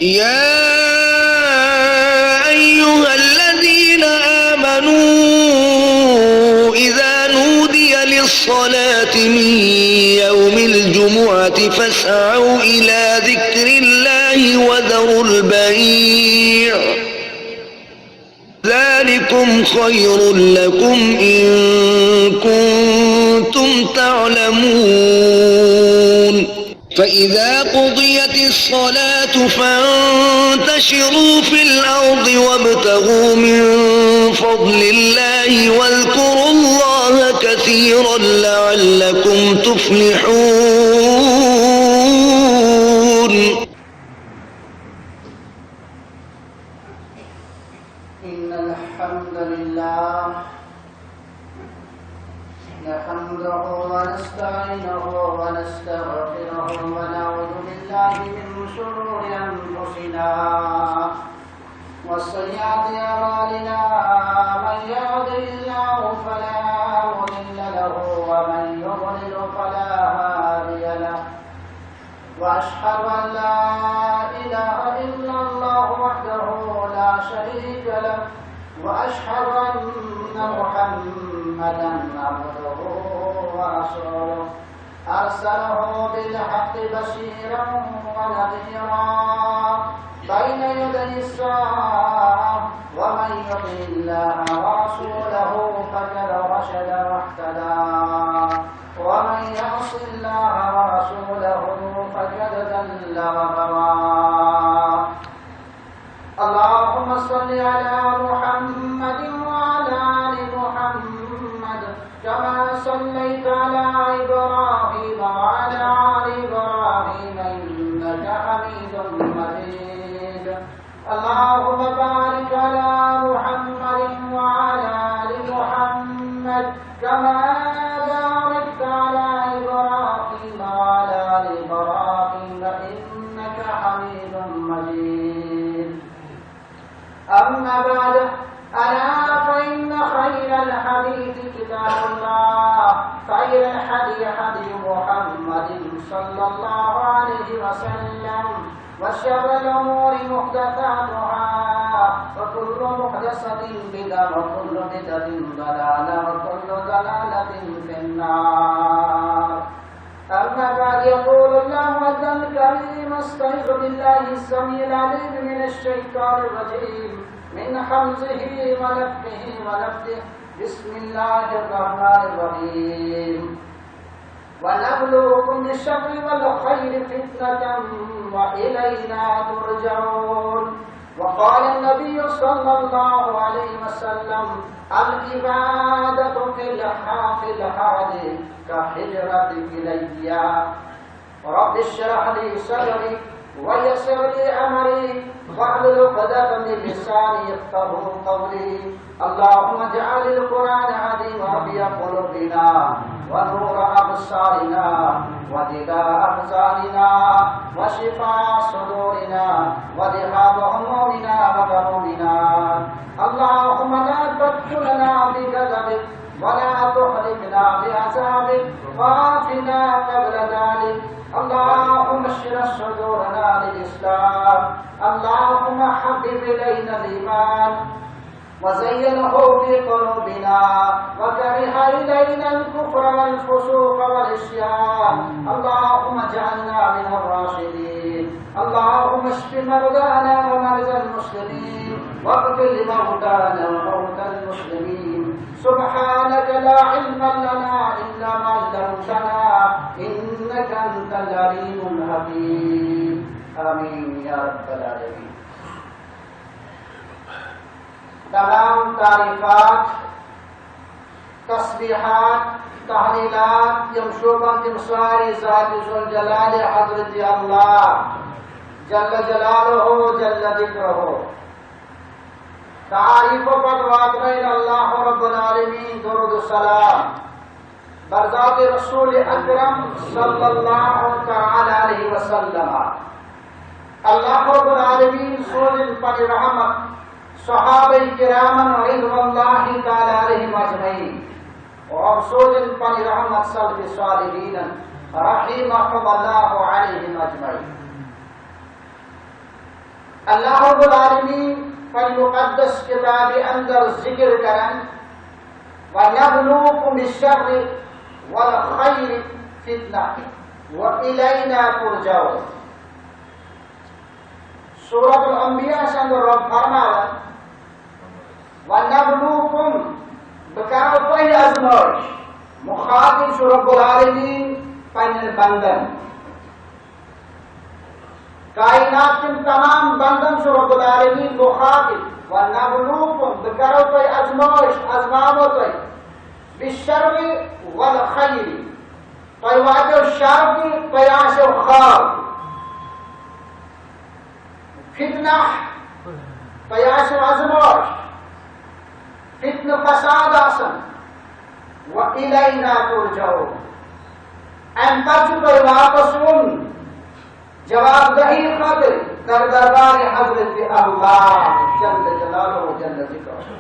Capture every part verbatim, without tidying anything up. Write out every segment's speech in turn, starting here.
يا أيها الذين آمنوا إذا نودي للصلاة من يوم الجمعة فاسعوا إلى ذكر الله وذروا البيع، ذلكم خير لكم إن كنتم تعلمون. فإذا قضيت الصلاة فانتشروا في الأرض وابتغوا من فضل الله واذكروا الله كثيرا لعلكم تفلحون. إن الحمد لله نحمده ونستعينه ونستغفره ونعوذ بالله من شرور أنفسنا وسيئات أعمالنا. من يهده الله فلا مضل له ومن يضلل فلا هادي له. وأشهد أن لا إله إلا الله وحده لا شريك له، وأشهد أن محمدا عبده ورسوله، أرسله بالحق بشيرا ونذيرا بين يدي الساعة، ومن يطع الله ورسوله فقد رشد واهتدى، ومن يعص الله ورسوله فقد ضل وغوى. اللهم صل على محمد وعلى آل محمد كما صليت على إبراهيم وعلى آل إبراهيم إنك حميد مجيد. اللهم بارك على محمد وعلى آل محمد كما باركت على إبراهيم وعلى آل إبراهيم إنك حميد مجيد. أما بعد، ألا فإن خير الحديث كتاب الله، خير الهدي هدي محمد صلى الله عليه وسلم، وشر الأمور محدثاتها، وكل محدثة بدعة، وكل بدعة ضلالة، وكل ضلالة في النار. أما بعد، يقول الله عز وجل: أستعيذ بالله السميع العليم من الشيطان الرجيم، من همزه ونفخه ونفثه. بسم الله الرحمن الرحيم. ونبلوكم بالشر والخير فتنة وإلينا ترجعون. وقال النبي صلى الله عليه وسلم: العبادة في الح-، في الحرج كالهجرة إلي. رب اشرح لي صدري ويسر لي أمري واحلل عقدة من لساني يفقهوا قولي. اللهم اجعل القرآن العظيم ربيع قلوبنا ونور أبصارنا وجلاء أحزاننا وشفاء صدورنا وذهاب همومنا وغمومنا. اللهم لا تقتلنا بغضبك ولا تهلكنا بعذابك وعافنا قبل ذلك. اللهم اشرح صدورنا للإسلام. اللهم حبب إلينا الإيمان وزينه في قلوبنا وكره إلينا الكفر والفسوق والعصيان. اللهم اجعلنا من الراشدين. اللهم اشف مرضانا ومرضى المسلمين واغفر لموتانا وموتى المسلمين. سبحانك لا علم لنا إلا ما علمتنا إنك أنت العليم الحكيم. آمين يا رب العالمين. تمام تعریفات، تسبیحات، تحلیلات، یِم شوٗبن تِم سارے ذاتِ ذوالجلالِ حضرتِ اللہ جل جلالہ جل ذکرہ۔ تعریفو پتہٕ واتنٲوِن اللہ رب العالمین درود و سلام بر ذاتِ رسولِ اکرم صلی اللہ تعالی علیہ وسلم۔ اللہ رب العالمین سوزِن پنٕنۍ رحمت صحابہ کرامن رضوان اللہ تعالی علیہم اجمعین۔ اور سوزِن پنٕنۍ رحمت سلف صالحین رحمہم اللہ علیہم اجمعین۔ اللہ رب العالمین پننہِ مقدس کتابہِ اندر ذکر کران، "ونبلوکم بالشر والخیر فتنہ والینا ترجعون۔" سورۃ الانبیاء اندر رب فرماوان، "ونبلوکم"، بہٕ کرو تۄہہِ آزمٲیش۔ مخاطب چھُ رب العالمین پننٮ۪ن بندن۔ کائنات کٮ۪ن تمام بندن چھُ رب العالمین مخاطب۔ "ونبلوکم"، بہٕ کرو تۄہہِ آزمٲیش، آزماوو تۄہہِ۔ "بالشر والخیر"، تۄہہِ واتیو شر تہِ، تۄہہِ آسیو خیر تہِ۔ فتنہ، تۄہہِ آسیو آزمٲیش، فتنہٕ فساد آسن۔ "والینا ترجعون"، امہِ پتہٕ چھُ تۄہہِ واپس یُن جواب دہی خٲطرٕ در دربار حضرت اللہ جل جلالہ و جل ذکرہ۔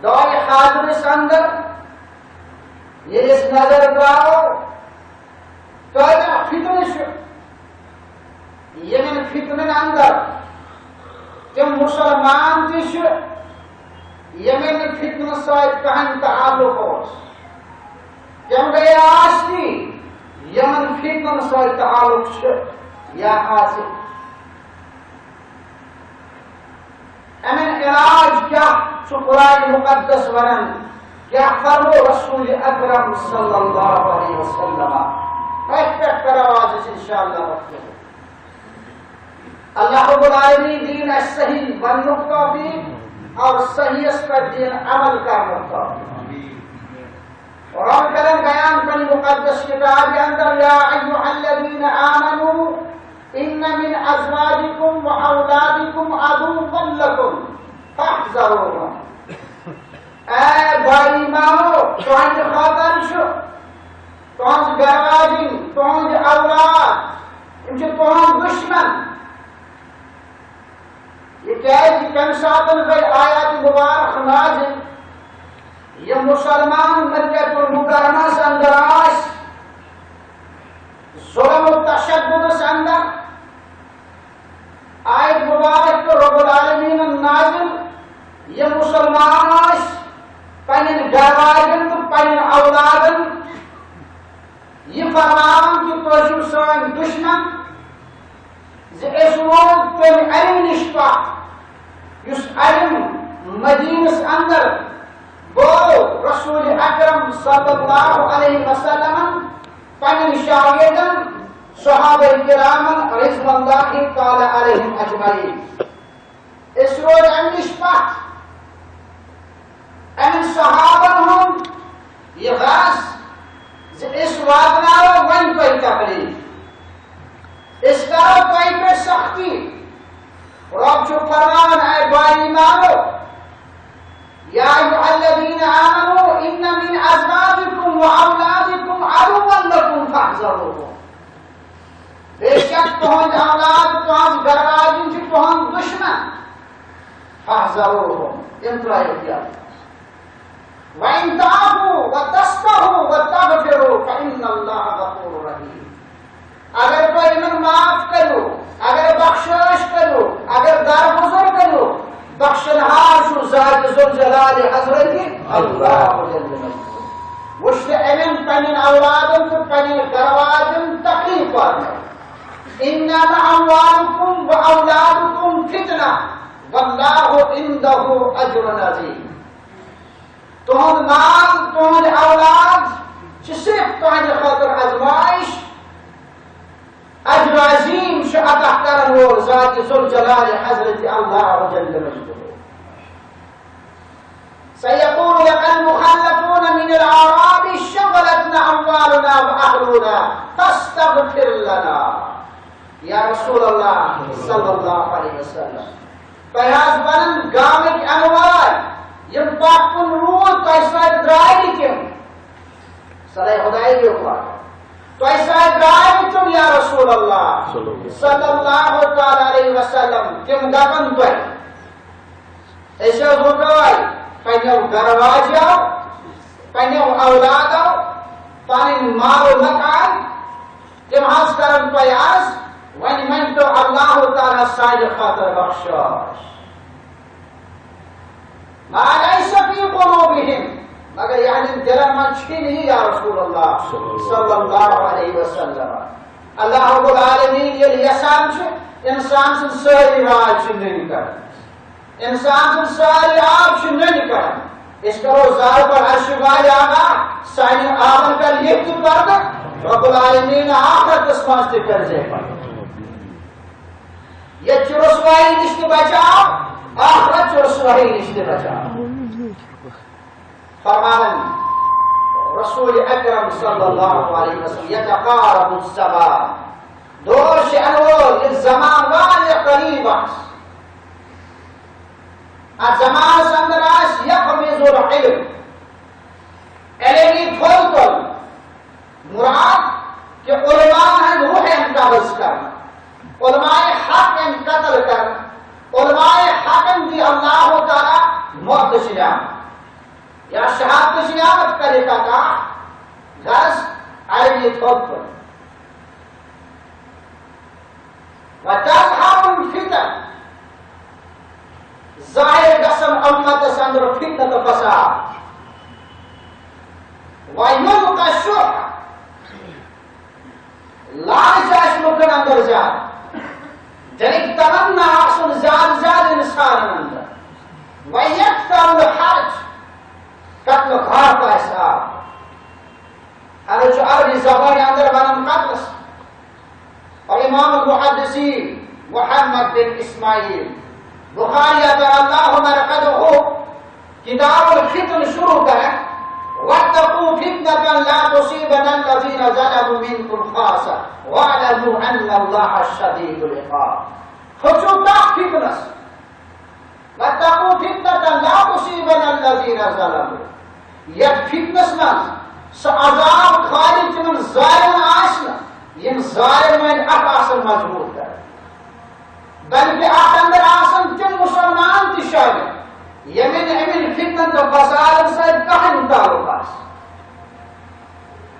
دورِ حاضرس اندر ییٚلہِ أسۍ نظر تراوو، کۭتیاہ فتنہٕ چھِ، یِمن فتنن اندر تِم مسلمان تہِ چھِ، یِمن نہٕ فتنہٕ سۭتۍ کٕہٕنۍ تعلق اوس۔ تِم گٔے آستی، یِمن فتنن سۭتۍ تعلق چھُ یا آسہِ۔ اَمِن علاج کیٛاہ چھُ قرآن مقدس وَنان؟ کیٛاہ فرمو رسول اکرم صلی اللہ علیہ وسلم؟ أتھۍ پٮ۪ٹھ کرو آز أسۍ انشاءاللہ وقت۔ اللہ رب العالمین دِیِن اَسہِ صحیح وننُک توفیق اور صحیحس پٮ۪ٹھ دِیِن عمل کرنُک توفیق۔ قرآن کرن بیان پننہِ مقدس کتابہِ اندر، "یا ایھا الذین آمنوا ان من ازواجکم و اولادکم عدوا لکم فاحذروہم۔" اے با ایمانو، تُہنٛدِ خٲطرٕ چھُ تُہنٛز گرواجِنۍ، تُہنٛدِ اولاد، یِم چھِ تُہنٛد دُشمن۔ یہِ کیازِ؟ تَمہِ ساتہٕ گٔے آیات مبارک نازل، یِم مسلمان مکہ المکرمس اندر ٲسۍ، ظلم و تشددس اندر۔ آیت مبارک پیوٚو رب العالمینن نازل، یِم مسلمان ٲسۍ، پننٮ۪ن گرواجن تہٕ پننٮ۪ن اولادن یہِ فرماوان کہِ تُہۍ چھِو سٲنۍ دُشمن، زِ أسۍ روٗد تَمہِ علمہٕ نِش پتھ، یُس علم مدیٖنس اندر گوٚو رسول اکرم صلی اللہ علیہ وسلمن پننٮ۪ن شاگردن، صحابہ کرامن رضوان اللہ تعالی علیہم اجمعین۔ أسۍ روٗدۍ اَمہِ نِش پَتھ۔ اَمہِ صحابن ہُنٛد یہِ غرض زِ أسۍ واتناوو وۄنۍ تۄہہِ تکلیٖف، أسۍ کرو تۄہہِ پٮ۪ٹھ سختی۔ رۄب چھُ فرماوان، اے با ایمانو، یا ایھا الذین آمنوا ان من ازواجکم و اولادکم عدوا لکم فاحذروہم۔ بے شک تُہنٛد اولاد، تُہنٛز گرواجِنۍ چھِ تُہنٛد دُشمن۔ فاحذروہم، تِم ترٲیِو یَلہٕ۔ وَإِن تَعْفُوا وَتَصْفَحُوا وَتَغْفِرُوا فَإِنَّ اللَّهَ غَفُورٌ رَحِيمٌ۔ اگر تُہۍ یِمن معاف کٔرِو، اگر بخشٲیش کٔرِو، اگر درگُزر کٔرِو، بخشن ہار چھُ ذات ذوالجلال حضرت اللہ جل مجدہ۔ وٕچھ نہٕ أمٮ۪ن پننٮ۪ن اولادن تہٕ پننٮ۪ن گرواجن تکلیف واتنٲو۔ انما اموالکم و اولادکم فتنہ واللہ عندہ اجر عظیم۔ تُہُنٛد مال، تُہُنٛد اولاد چھِ صرف تُہنٛدِ خٲطرٕ آزمائش۔ اجر عظیم چھُ عطا کرن وول ذات ذوالجلال حضرت اللہ جل مجدہ۔ سیقول لک المخلفون من الاعراب شغلتنا اموالنا واہلنا فاستغفر لنا۔ یا رسول اللہ صلی اللہ علیہ وسلم، تۄہہِ حظ ونن گامٕکۍ انوار، یِم پتھ کُن روٗد، تۄہہِ سۭتۍ درٛاے نہٕ تِم۔ صلی خدائی بیوار۔ تۄہہِ سۭتۍ درٛاے نہٕ تِم، یا رسول اللہ صلی اللہ تعالی علیہ وسلم۔ تِم دپن تۄہہِ، أسۍ حظ رُکٲے پننیو گرواجو، پننیو اولادو، پنٕنۍ مال و مکان، تِم حظ کرن تۄہہِ آز۔ وۄنۍ مٲنۍتو اللہ سانہِ خٲطرٕ بخشش۔ ما لیس فی قلوبہم، مگر یہنٛدٮ۪ن دِلن منٛز چھُے نہٕ یہِ، یا رسول اللہ صلی اللہ علیہ وسلم۔ اللہ رب العالمین ییٚلہِ یژھان چھُ، انسان سٕنٛز سٲری راے چھِ نٔنۍ کران۔ انسان سٕنٛز سٲری آب چھِ نٔنۍ کران۔ أسۍ کرو زارٕ پار عرشہِ والہِ آگاہ، سانٮ۪ن آبن کر ییٚتہِ تہِ پردٕ، رب العالمین آخرتس منٛز تہِ کٔرزِ پردٕ۔ ییٚتہِ چھِ رسوایی نِش تہِ بچاو، آخرت چھِ رسوایی نِش تہِ بچاو۔ فرماوان رسول اکرم صلی اللہ علیہ وسلم، یتقارب الزمان، دور چھِ یِنہٕ وول، یہِ زمان واریاہ قریب آسہِ۔ اتھ زمانس اندر آسہِ یقبض العلم، علم یی تھوٚد تُلنہٕ۔ مراد کہِ علماء ہٕنٛدۍ روح یِن قبض کرنہٕ، علماء حق یِن قتل کرنہٕ، علماء حقن دی اللہ تعالیٰ موتٕچ نعمت یا شہادتٕچ نعمت کرِ عطا، غرض علم یی تھوٚد تُلنہٕ۔ وتظهر الفتن، ظاہر گژھن امتس اندر فتنہ تہٕ فساد۔ ویلقى الشح، لالچ آسہِ لوکن اندر زیادٕ، دلٕکۍ تمنا آسن زیادٕ زیادٕ انسانن اندر۔ ویکثر الحرج، قتل غارت آسہِ عام۔ حرج چھُ عربی زبانہِ اندر ونان قتلس۔ اور امام المحدثین محمد بن اسماعیل بخاری عطا اللہ مرقدہ کتاب الفتن شروع کران، واتقوا فتنة لا تصيبن الذين ظلموا منكم خاصة واعلموا أن الله شديد العقاب۔ کھوژِو تتھ فتنس، واتقوا فتنة لا تصيبن الذين ظلموا۔ یتھ فتنس منٛز سُہ عذاب خالی تِمن ظالمن آسہِ نہٕ، یِم ظالم وۄنۍ اتھ آسن مجبور کران، بلکہ اتھ اندر آسن تِم مسلمان تہِ شٲمِل، یِمن امن فتنن تہٕ فسادن سۭتۍ کٕہٕنۍ تعلق آسہِ۔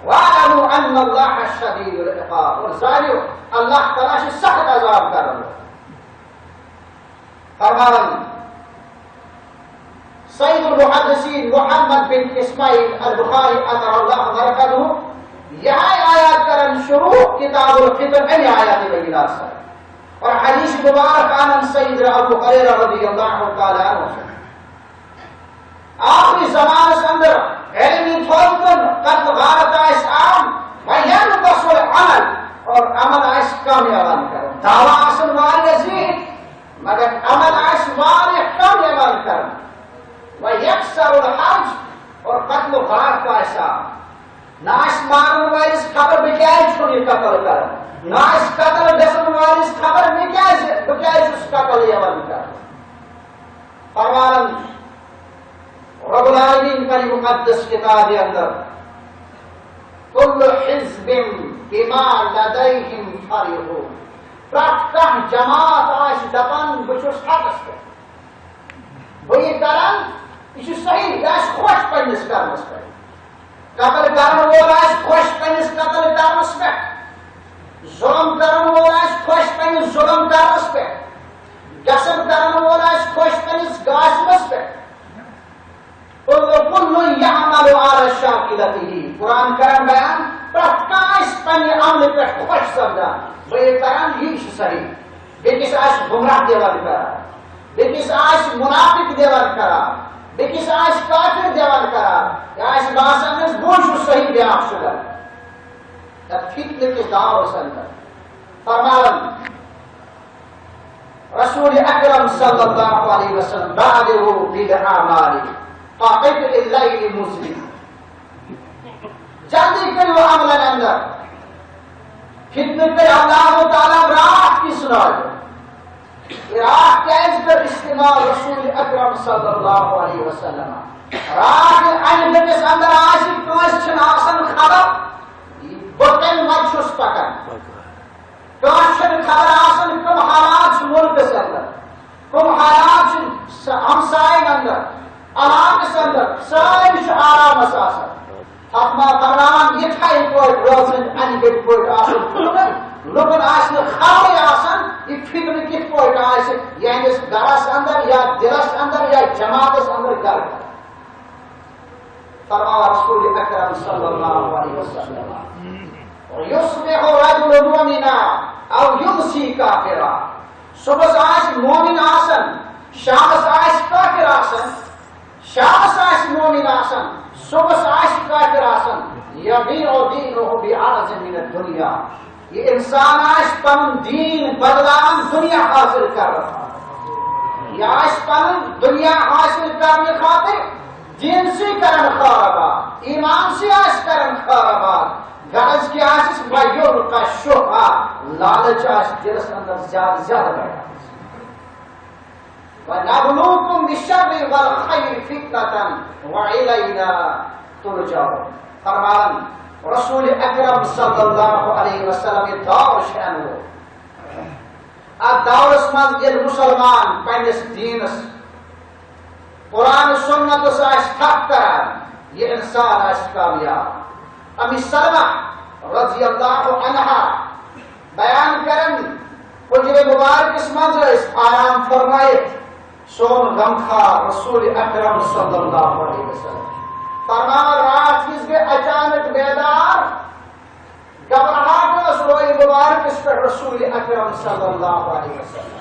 واعلموا ان اللہ شدید العقاب، اور زانیو، اللہ تعالیٰ چھُ سخت عذاب کرن وول۔ فرماوان سید المحدثین محمد بن اسماعیل البخاری عطا اللہ مرقدہ، یہے آیات کرن شروع کتاب الفتن، امی آیات بینات سے۔ اور حدیث مبارک آنن سیدنا ابو ہریرہ رضی اللہ تعالیٰ عنہ سے۔ آخری زمانس اندر علم یی تھوٚد تُلنہٕ، قتل غارت آسہِ عام، وینقص العمل، اور عمل آسہِ کم یوان کرنہٕ۔ دعویٰ آسن واریاہ زیٖٹھۍ، مگر عمل آسہِ واریاہ کم یوان کرنہٕ۔ ویکثر الحرج، اور قتل و غارت آسہِ عام۔ نہ آسہِ مارن وٲلِس خبر بہٕ کیازِ چھُس یہِ قتل کران، نہ آسہِ قتل گژھن وٲلِس خبر مےٚ کیازِ، بہٕ کیازِ چھُس قتل یوان کرنہٕ۔ فرماوان رب العالمین پننہِ مقدس کتابہِ اندر، کل حزب بما لدیہم فرحون، پرٛٮ۪تھ کانٛہہ جماعت آسہِ دپان بہٕ چھُس حقس پٮ۪ٹھ، بہٕ یہِ کران، یہِ چھُ صحیح، یہِ آسہِ خۄش پننِس کرنس پٮ۪ٹھ۔ قتل کرن وول آسہِ خۄش پننِس قتل کرنس پٮ۪ٹھ، ظلم کرن وول آسہِ خۄش پننِس ظلم کرنس پٮ۪ٹھ، غصب کرن وول آسہِ خۄش پننِس غاصبس پٮ۪ٹھ۔ قل کل یعمل علی شاکلتہ۔ قرآن کران بیان، پرٛٮ۪تھ کانٛہہ آسہِ پننہِ عملہِ پٮ۪ٹھ خۄش سپدان، بہٕ یہِ کران، یی چھُ صحیح۔ بیٚکِس آسہِ گمراہ دیوان کران، بیٚکِس آسہِ منافق دیوان کران، بیٚکِس آسہِ کافر دیوان کران، یا آسہِ باسان، بہٕ چھُس صحیح، بیٛاکھ چھُ غلط۔ تہٕ فتنہٕ کِس دورس اندر فرماوان رسول اکرم صلی اللہ علیہ وسلم، بادروا بالاعمال کقطع اللیل المظلم۔ جلدی کٔرِو عملن اندر۔ فتنہٕ کٔرۍ اللہ تعالیٰ راتھ کِس نٲزِل۔ راتھ کیازِ کٔر استعمال رسول اکرم صلی اللہ علیہ وسلم؟ راتھ ییٚلہِ انہِ گٔٹِس اندر آسہِ، کٲنٛسہِ چھِنہٕ آسان خبر، بہٕ کَمہِ وَتہِ چھُس پَکان۔ کٲنٛسہِ چھَنہٕ خبر آسان، کٕم حالات چھِ مُلکَس اندر، کٕم حالات چھِ س-، ہمساین اندر، علاقَس اندر، سٲری چھِ آرامَس آسان۔ فتما فرماوان، یِتھَے پٲٹھۍ رٲژ ہٕنٛدۍ اَنہِ گٔٹۍ پٲٹھۍ آسُن چھُنہٕ، لُکَن آسہِ نہٕ خبرٕے آسان، یہِ فتنہٕ کِتھ پٲٹھۍ آسہِ یِہنٛدِس گرس اندر یا دِلس اندر یا جماعتس اندر گرٕ۔ فرماوان رسول اکرم صلی اللہ علیہ وسلم، یصبح رجل مؤمنا او یمسی کافرا۔ صبحس آسہِ مومن آسان، شامس آسہِ کافر آسان، شامس آسہِ مومن آسان، صبحس آسہِ کافر آسان، یبیع دینہ بعرض من الدنیا۔ یہِ انسان آسہِ پنُن دیٖن بدلاوان دُنیا حٲصِل کرنہٕ خٲطرٕ۔ یہِ آسہِ پنُن دُنیا حٲصِل کرنہٕ خٲطرٕ دیٖن سٕے کران خٲر آباد، ایمان سٕے آسہِ کران خٲر آباد۔ غرض کیٛاہ آسٮ۪س؟ ویلقی الشح، لالچ آسہِ دِلس اندر زیادٕ زیادٕ بڑان۔ ونبلوکم بالشر والخیر فتنة والینا ترجعون۔ فرماوان رسول اکرم صلی اللہ علیہ وسلم، یہِ دور چھُ اَنہٕ وول۔ اتھ دورس منٛز ییٚلہِ مسلمان پننِس دیٖنس، قرآن سنتس آسہِ تھپھ کران، یہِ انسان آسہِ کامیاب۔ امی سلمہ رضی اللہ عنہا بیان کرن، حجرِ مبارکس منٛز ٲسۍ آرام فرمٲیِتھ سون غمخوار رسول اکرم صلی اللہ علیہ وسلم۔ فرماوان، راتھ کِس گٔے اچانک بیدار، گھبراہٹ ٲس روے مبارکس پٮ۪ٹھ رسول اکرم صلی اللہ علیہ وسلم۔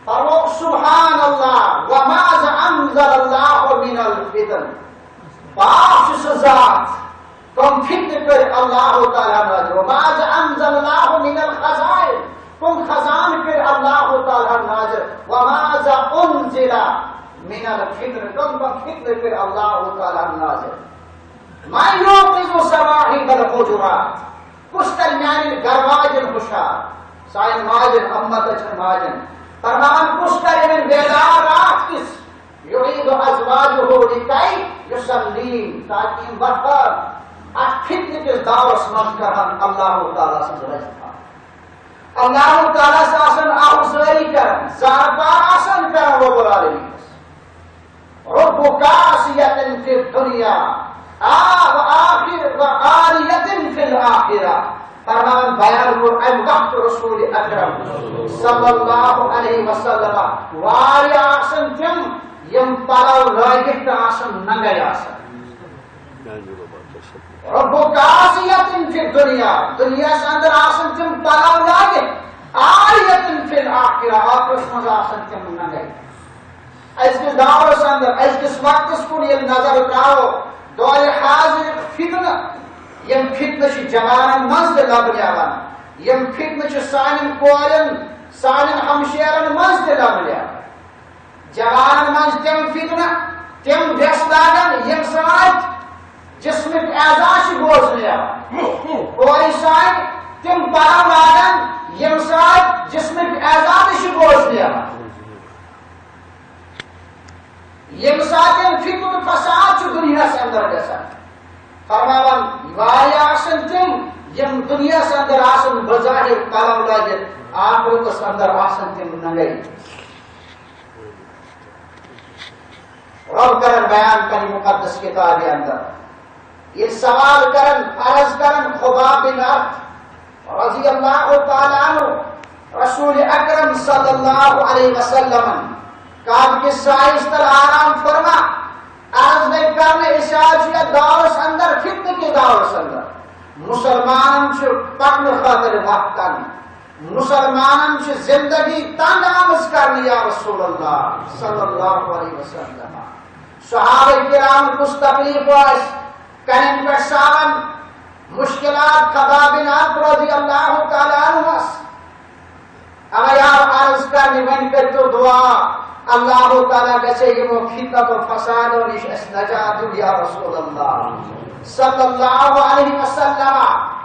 فرموو، سبحان اللہ، وماذا انزل اللہ من الفتن۔ پاک چھُ سُہ ذات، کم فتنہٕ کٔرۍ اللہ تعالیٰ نازل۔ وماذا انزل اللہ من الخزائن، کم خزان کٔرۍ اللہ تعالیٰ نازل۔ وماذا انزل من الفتن، کم کم فتنہٕ کٔرۍ اللہ تعالیٰ نازل۔ من یوقظ صواحب الحجرات، کُس کرِ میانٮ۪ن گرٕ واجٮ۪ن ہُشار، سانٮ۪ن ماجٮ۪ن، امتچن ماجٮ۪ن۔ فرماوان، کُس کرِ یِمن بیدار راتھ کِس؟ یعید ازواجہ لکی یصلین، تاکہ یِم وۄتھان اتھ فتنہٕ کِس دورس منٛز کرہن اللہ تعالیٰ سٕنٛز رضا۔ اللہ تعالیٰ سٕنٛز آسن آہوزٲری کران، زارٕ پار آسن کران رب العالمینس۔ رب کاسیۃ فی الدنیا، آ، و آخر، و عاریۃ فی الآخرہ۔ فرمان بیان کوٚر امہِ وقتہٕ رسول اکرم صلی اللہ علیہ وسلم، واریاہ آسن تِم یِم پلو لٲگِتھ تہِ آسن ننگے آسن۔ رب کاسیۃ فی الدنیا، دنیاہس اندر آسن تِم پلو لٲگِتھ، عاریۃ فی الآخرہ، ٲخرس منٛز آسن تِم ننگے۔ أزکِس دورس اندر، أزکِس وقتس کُن ییٚلہِ نظر ترٛاوو، دورِ حاضرُک فتنہٕ، یِم فتنہٕ چھِ جوانن منٛز تہِ لبنہٕ یِوان، یِم فتنہٕ چھِ سانٮ۪ن کورٮ۪ن، سانٮ۪ن ہمشیرن منٛز تہِ لبنہٕ یِوان۔ جوانن منٛز تِم فتنہٕ، تِم وٮ۪س لاگان، ییٚمہِ سۭتۍ جسمٕکۍ اعضا چھِ بوزنہٕ یِوان۔ کورِ سۭتۍ تِم پلو لاگان، ییٚمہِ سۭتۍ جسمٕکۍ اعضا تہِ چھِ بوزنہٕ یِوان۔ ییٚمہِ ساتہٕ فتنہٕ فساد چھُ دُنیاہَس اندر گژھان، فرماوان، واریاہ آسن تِم، یِم دُنیاہَس اندر آسن بظاہر پلو لٲگِتھ، آخرتس اندر آسن تِم ننگے۔ رب کرن بیان پننہِ مقدس کتابہِ اندر۔ ییٚلہِ سوال کرن، عرض کرن خباب بن عرب رضی اللہ تعالیٰ عنہ رسول اکرم صلی اللہ علیہ وسلمن کعبہٕ کِس سایس تل آرام فرما، عرض گٔے کرنہٕ، أسۍ حظ چھِ یتھ دورس اندر، فتنہٕ کِس دورس اندر، مسلمانن چھُ پکنہٕ خٲطرٕ وقت کرنہٕ، مسلمانن چھِ زندگی تنگ آمٕژ کرنہٕ یا رسول اللہ صلی اللہ علیہ وسلم۔ صحابہ کرام کُس تکلیف ٲسۍ، کنن پٮ۪ٹھ ساون مشکلات خباب بن عرب رضی اللہ تعالیٰ عنہس۔ اوے آو عرض کرنہٕ، وۄنۍ کٔرۍتو دعا، اللہ تعالیٰ گژھِ یِمو فتنہ و فسادو نِش اَسہِ نجات دیُن یا رسول اللہ صلی اللہ علیہ وسلم۔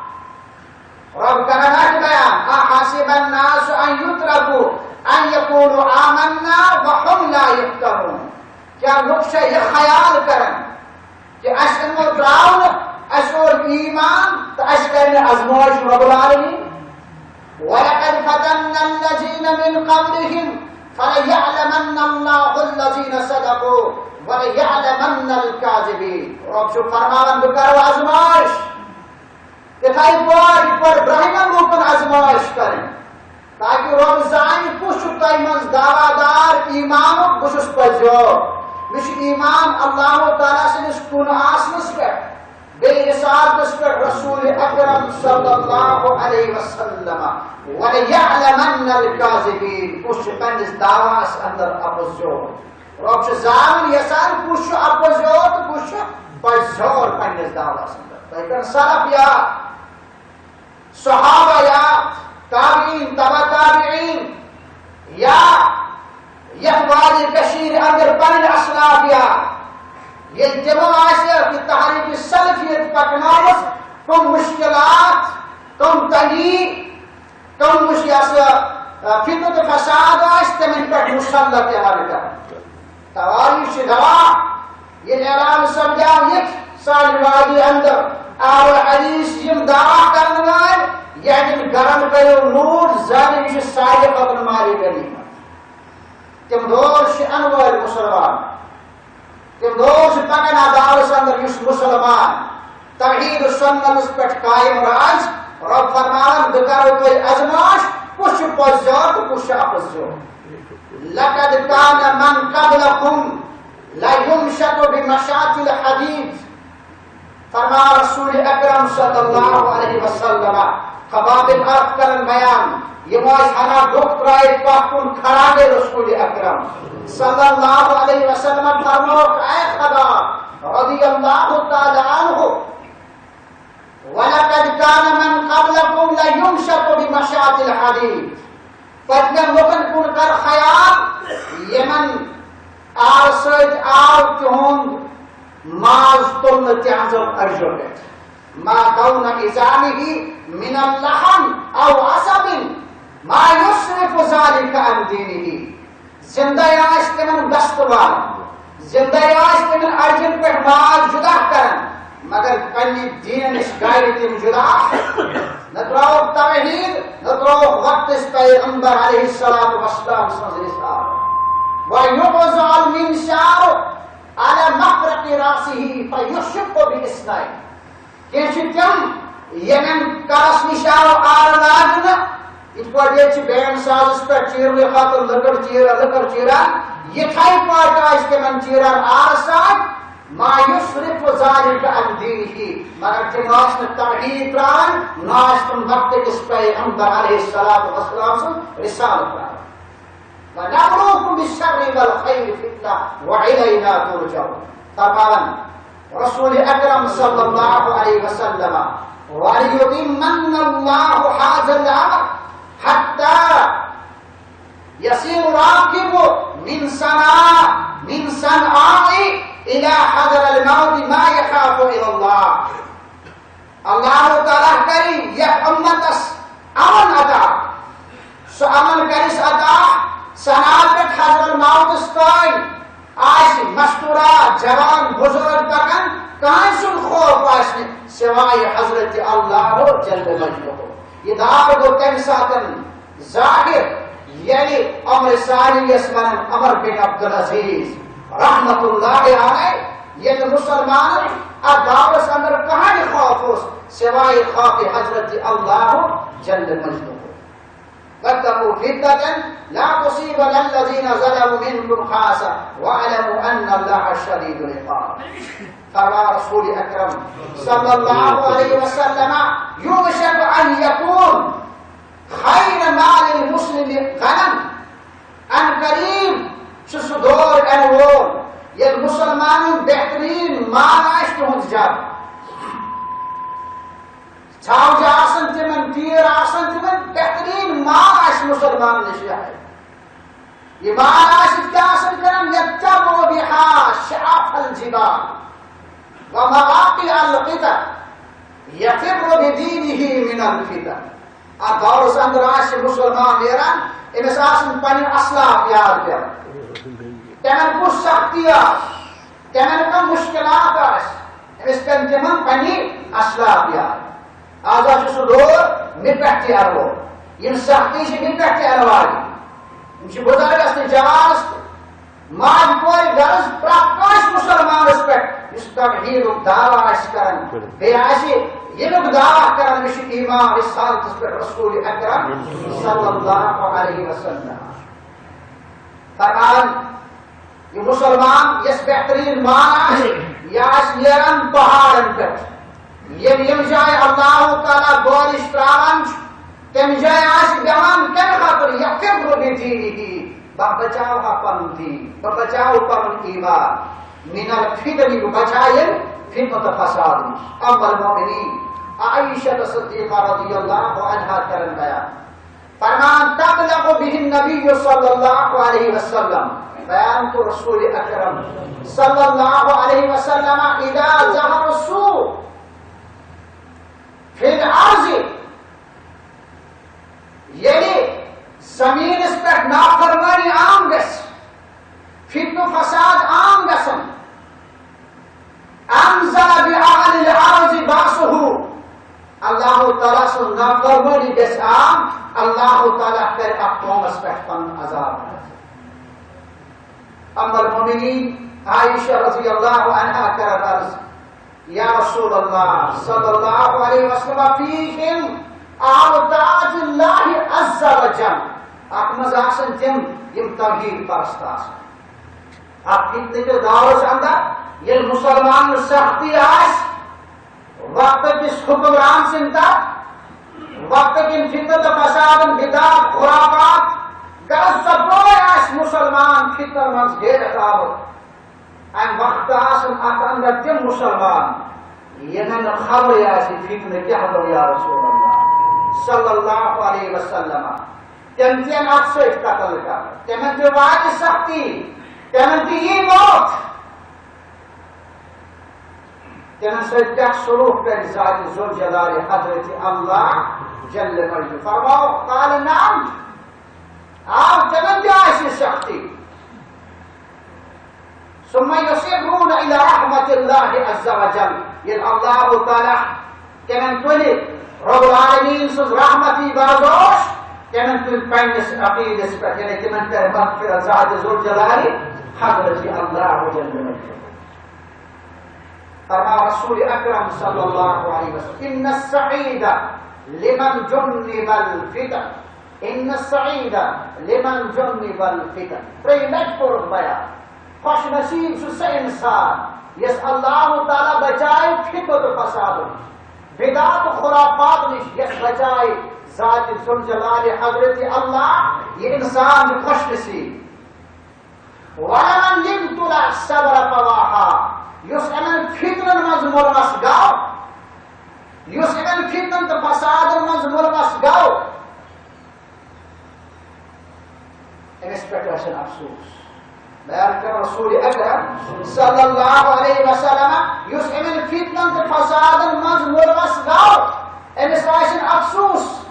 رب کرن اکھ بیان، احسب الناس ان یترکوا ان یقولوا آمنا وهم لا یفتنون۔ کیا لوگ چھا یہ خیال کرن کہ اَسہِ اِنو ترٛاونہٕ، اَسہِ اوٚن ایمان تہٕ اَسہِ کرِ نہٕ ازمٲیش رب العالمین؟ ولقد فتنا الذین من قبلهم فلیعلمن اللہ الذین صدقوا ولیعلمن الکاذبین۔ رب چھُ فرماوان، بہٕ کرو ازمٲیش۔ تِتھے پٲٹھۍ یِتھ پٲٹھۍ برٛونٛہمٮ۪ن لوٗکن ازمٲیش کرٕنۍ، تاکہ رۄب زانہِ کُس چھُ تۄہہِ منٛز دعویٰ دار ایمانُک، بہٕ چھُس پٔزیور۔ مےٚ چھُ ایمان اللہ تعالیٰ سٕنٛدِس کُن آسنَس پٮ۪ٹھ، بیٚیہِ رسالتس پٮ۪ٹھ، رسول اکرم صلی اللہ علیہ وسلم۔ وَلَيَعْلَمَنَّ الْكَاذِبِينَ، کُس چھُ پننِس دعواہس اندر اپُز زیوٗٹھ۔ رۄب چھُ زانُن یژھان کُس چھُ اپُز زیوٗٹھ تہٕ کُس چھُ پزیور پننِس دعواہس اندر۔ تۄہہِ کٔر سلف یاد، صحابہ یاد، تابعین، تبع تابعین، یا یتھ وادی کشمیر اندر پنن اسلاف یا ییٚلہِ تِمو آسہِ یہِ تحریک سلفیت پکنٲومٕژ، تِم مشکلات، تِم تنگی، تِم مش-، یہِ ہسا، آ، فتنہٕ تہٕ فساد آسہِ تِمن پٮ۪ٹھ مسلط یِوان کرنہٕ۔ تواری چھِ دوا، ییٚلہِ اعلان سپدیو ییٚتہِ سانہِ وادی اندر اہل حدیث یِم دعویٰ کرن وٲلۍ، یِہنٛدٮ۪ن گرن کٔرِو لوٗٹھ، زانہِ یہِ چھُ ساروی کھۄتہٕ مالِ غنیمت۔ تِم دور چھِ انہٕ وٲلۍ مسلمان۔ تِم دور چھِ پکان اتھ دورس اندر یُس مسلمان توحید و سنتس پٮ۪ٹھ قائم روزِ، رۄب فرماوان، بہٕ کرو تۄہہِ ازماش، کُس چھُ پوٚز زیور تہٕ کُس چھُ اپُز زیور۔ لقد كان من قبلكم ليمشط بمشاط الحديد۔ فرمان رسول اکرم صلی اللہ علیہ وسلم، خباب بن عرب کرن بیان، یِمو ٲسۍ ہنا ڈوٚکھ ترٲیِتھ پتھ کُن کھڑا گٔے رسول اکرم صلی اللہ علیہ وسلم فرمووُکھ، اے خباب رضی اللہ تعالی عنہ، ولقد كان من قبلكم ليمشط بمشاط الحديد۔ پتمٮ۪ن لوٗکن کُن کر خیال، یِمن آرٕ سۭتۍ آو تِہُنٛد ماز تُلنہٕ تِہنٛزو أڈجو پٮ۪ٹھ۔ ما دون عظامه من اللحم أو عصب ما يصرف ذلك عن دينه۔ زندے آسہِ تِمن گستوار، زندے آسہِ تِمن اڈجن پٮ۪ٹھ ماز جدا کران، مگر پننہِ دین نِش گاڑِ تِم جدا۔ نہ ترٛاوُکھ توحید، نہ ترٛاوُکھ وقتس پیغمبر علیہ الصلوۃ والسلام سٕنٛز رسالت۔ وَيُوضَعُ الْمِنْشَارُ عَلَى مَفْرَقِ رَأْسِهِ فَيُشَقُّ بِإِثْنَيْنِ۔ کینٛہہ چھِ تِم یِمن کلس نِش آو آرٕ لاگنہٕ، یِتھ پٲٹھۍ ییٚتہِ چھِ بینڈ سازس پٮ۪ٹھ چیٖرنہٕ خٲطرٕ لٔکٕر چیٖران، لٔکٕر چیٖران، یِتھے پٲٹھۍ آسہِ تِمن چیٖران آرٕ سۭتۍ، ما یصرف ذلك عن دینہ، مگر تِم ٲسۍ نہٕ توحید ترٛاوان، نہ ٲسۍ تِم وقتہٕ کِس پیغمبر علیہ الصلوۃ والسلام سُنٛد رسالت ترٛاوان۔ ونبلوکم بالشر والخیر فتنہ والینا ترجعون۔ فرماوان رسول اکرم صلی اللہ علیہ وسلم، ولیتمن اللہ هذا الامر حتی یصیر راکب من صنعاء، من صنعاء الی حضر الموت ما یخاف الا اللہ۔ اللہ تعالیٰ کرِ یتھ امتس امن عطا، سُہ امن کرس عطا، صنعاء پٮ۪ٹھ حضر الموتس تام آسہِ مستورات، جوان، بزرگ پکان، کانٛہہ سُنٛد خوف آسہِ نہٕ سوائے حضرت اللہ جل مجدہ۔ یہ دار گوٚو تمہِ ساتن ظاہر، یعنی عمر ثانی یس ونان عمر بن عبدالعزیز رحمت اللہ علیہ، ییٚلہِ مسلمانن اتھ دورس اندر کہانی خوف اوس سوائے خوف حضرت اللہ جل مجدہ۔ واتقوا فتنة لا تصيبن الذين ظلموا منكم خاصة واعلموا أن الله شديد العقاب۔ فرما رسول اکرم صلی اللہ علیہ وسلم، یوشک ان یکون خیر مال المسلم غنم۔ ان قریب چھُ سُہ دور یِنہٕ وول ییٚلہِ مسلمانن بہترین مال آسہِ تِہُنٛد زیادٕ۔ ژھاوجہِ آسن تِمن، تیٖر آسن تِمن، بہترین مال آسہِ مسلمانن نِش یِہوٚے۔ یہِ مال آسہِ کیٛاہ آسن کران؟ یتبع بها شعاف الجبال ومواقع القطر یفر بدینہ من الفتن۔ اتھ دورس اندر آسہِ مسلمان نیران، أمِس آسن پنٕنۍ اسلاف یاد پٮ۪وان۔ تِمن کُس سختی آسہِ، تِمن کم مشکلات آسہِ، أمِس پٮ۪ن تِمن پنٕنۍ اسلاف یاد۔ آز حظ چھُ سُہ دور، مےٚ پٮ۪ٹھ تہِ یِنہٕ وول۔ یِم سختی چھِ مےٚ پٮ۪ٹھ تہِ یِنہٕ واجہِ۔ یِم چھِ بُزرگس تہِ، جوانس تہِ۔ ماجہِ کورِ غرض پرٛٮ۪تھ کٲنٛسہِ مُسلمانس پٮ۪ٹھ یُس توحیٖدُک دعویٰ آسہِ کران، بیٚیہِ آسہِ ییٚمیُک دعویٰ کران، مےٚ چھُ ایمان رسالتس پٮ۪ٹھ رسول اکرم صلی اللہ علیہ وسلم۔ فرمان، یہِ مُسلمان یۄس بہتریٖن مان آسہِ، یہِ آسہِ نیران پہاڑن پٮ۪ٹھ۔ ییٚلہِ ییٚمہِ جایہِ اللہ تعالیٰ بٲرِش ترٛاوان چھُ، تَمہِ جایہِ آسہِ بیٚہوان کَمہِ خٲطرٕ؟ یفر بدینہ، بہٕ بچاوٕ ہا پَنُن دیٖن، بہٕ بچاوٕ پَنُن ایمان۔ من الفتن، بہٕ بچاوٕ ییٚمہِ فتنہٕ تہٕ فساد نِش۔ ام المؤمنین عائشہ صدیقہ رضی اللہ عنہا کرن بیان۔ فرمان، تبلغ به النبی صلی اللہ علیہ وسلم، بیان کو رسول اکرم صلی اللہ علیہ وسلم، اذا ظہر السوء فی الارض، ییٚلہِ زمینس پٮ۪ٹھ نافرمٲنی عام گژھِ، فتنہٕ فساد عام گژھن، انزل باہل الارض بأسہ، اللہ تعالیٰ سٕنٛز نافرمٲنی گژھِ عام، اللہ تعالیٰ کرِ اتھ قومس پٮ۪ٹھ پنُن عذاب نازل۔ ام المؤمنین عائشہ رضی اللہ عنہا کرن عرض، یا رسول اللہ صلی اللہ علیہ وسلم، فیہم اہل طاعت اللہ عز وجل، اتھ منٛز آسن تِم یِم توحید پرست آسن۔ اتھ فتنہٕ کِس دورس اندر ییٚلہِ مُسلمانن سختی آسہِ، وقت کِس حکمران سٕنٛدِ تحت، وقت کٮ۪ن فتنہٕ تہٕ فسادن، بدعات، خرافات، غرض سۄ بٲے آسہِ مُسلمان فتنن منٛز گیرتھ آمُت۔ امہِ وقتہٕ آسن اتھ اندر تِم مُسلمان، یِمن نہٕ خبرٕے آسہِ فتنہٕ کیٛاہ گوٚو یا رسول اللہ صلی اللہ علیہ وسلم۔ تِم تہِ یِن اتھ سۭتۍ قتل کرنہٕ، تِمن تہِ واتہِ سختی، تِمن تہِ یی موت۔ تِمن سۭتۍ کیٛاہ سلوک کرِ ذات ذوالجلال حضرت اللہ جل مجدہ؟ فرماؤ، قال نعم، آ، تِمن تہِ آسہِ سختی۔ ثم يصرون إلى رحمة الله عز وجل، ییٚلہِ اللہ تعالیٰ تِمن تُلہِ رب العالمین سٕنٛز رحمتی بردوش، تِمن تُلہِ پننِس عقیدس پٮ۪ٹھ، یعنی تِمن کرِ مغفرت ذات ذوالجلال حضرت اللہ جل مجدہ۔ فرمایا رسول اکرم صلی اللہ علیہ وسلم، ان السعید لمن جنب الفتن، ان السعید لمن جنب الفتن۔ ترٛیٚیہِ لٹہِ کوٚرُکھ بیان، خوش نصیب چھُ سُہ انسان یس اللہ تعالیٰ بچایہِ فتنہٕ تہٕ فسادو نِش، بدعات و خرافات نِش یس بچایہِ ذات ذوالجلال حضرت اللہ، یہِ انسان چھُ خوش نصیب۔ ولمن ابتلي الصبر فواها، یُس یِمن فتنن منٛز مُلوث گوٚو، یُس یِمن فتنن تہٕ فسادن منٛز مُلوث گوٚو، أمِس پٮ۪ٹھ آسن افسوس۔ بیان کرو رسول اکرم صلی اللہ علیہ وسلم، یُس یِمن فتنن تہٕ فسادن منٛز مُلوث گوٚو، أمِس آسن افسوس۔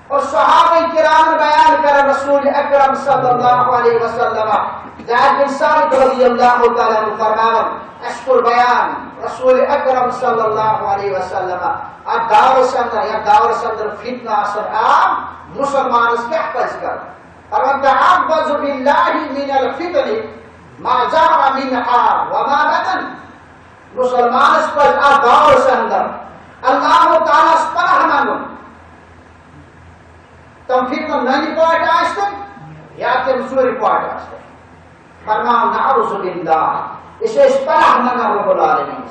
اور صحابہ کرام بیان کرن رسول اکرم صلی اللہ علیہ وسلم، زید بن ثابت رضی اللہ تعالیٰ عنہ فرماون، اَسہِ کوٚر بیان رسول اکرم صلی اللہ علیہ وسلم، اتھ دورس اندر، یتھ دورس اندر فتنہ آسن عام، مسلمانس کیٛاہ پزِ کرُن؟ فرمان، تعوذ باللہ من الفتن ما ظہر منها وما بطن۔ مسلمانس پزِ اتھ دورس اندر اللہ تعالیٰ ہس پناہ منگُن۔ تِم فتنہٕ ننہِ پاٹھۍ آسہِ تِم یا تِم ژوٗرِ پاٹھۍ آسہِ تِم۔ فرماو، نعوذ باللہ، أسۍ ٲسۍ پناہ منگان رب العالمین۔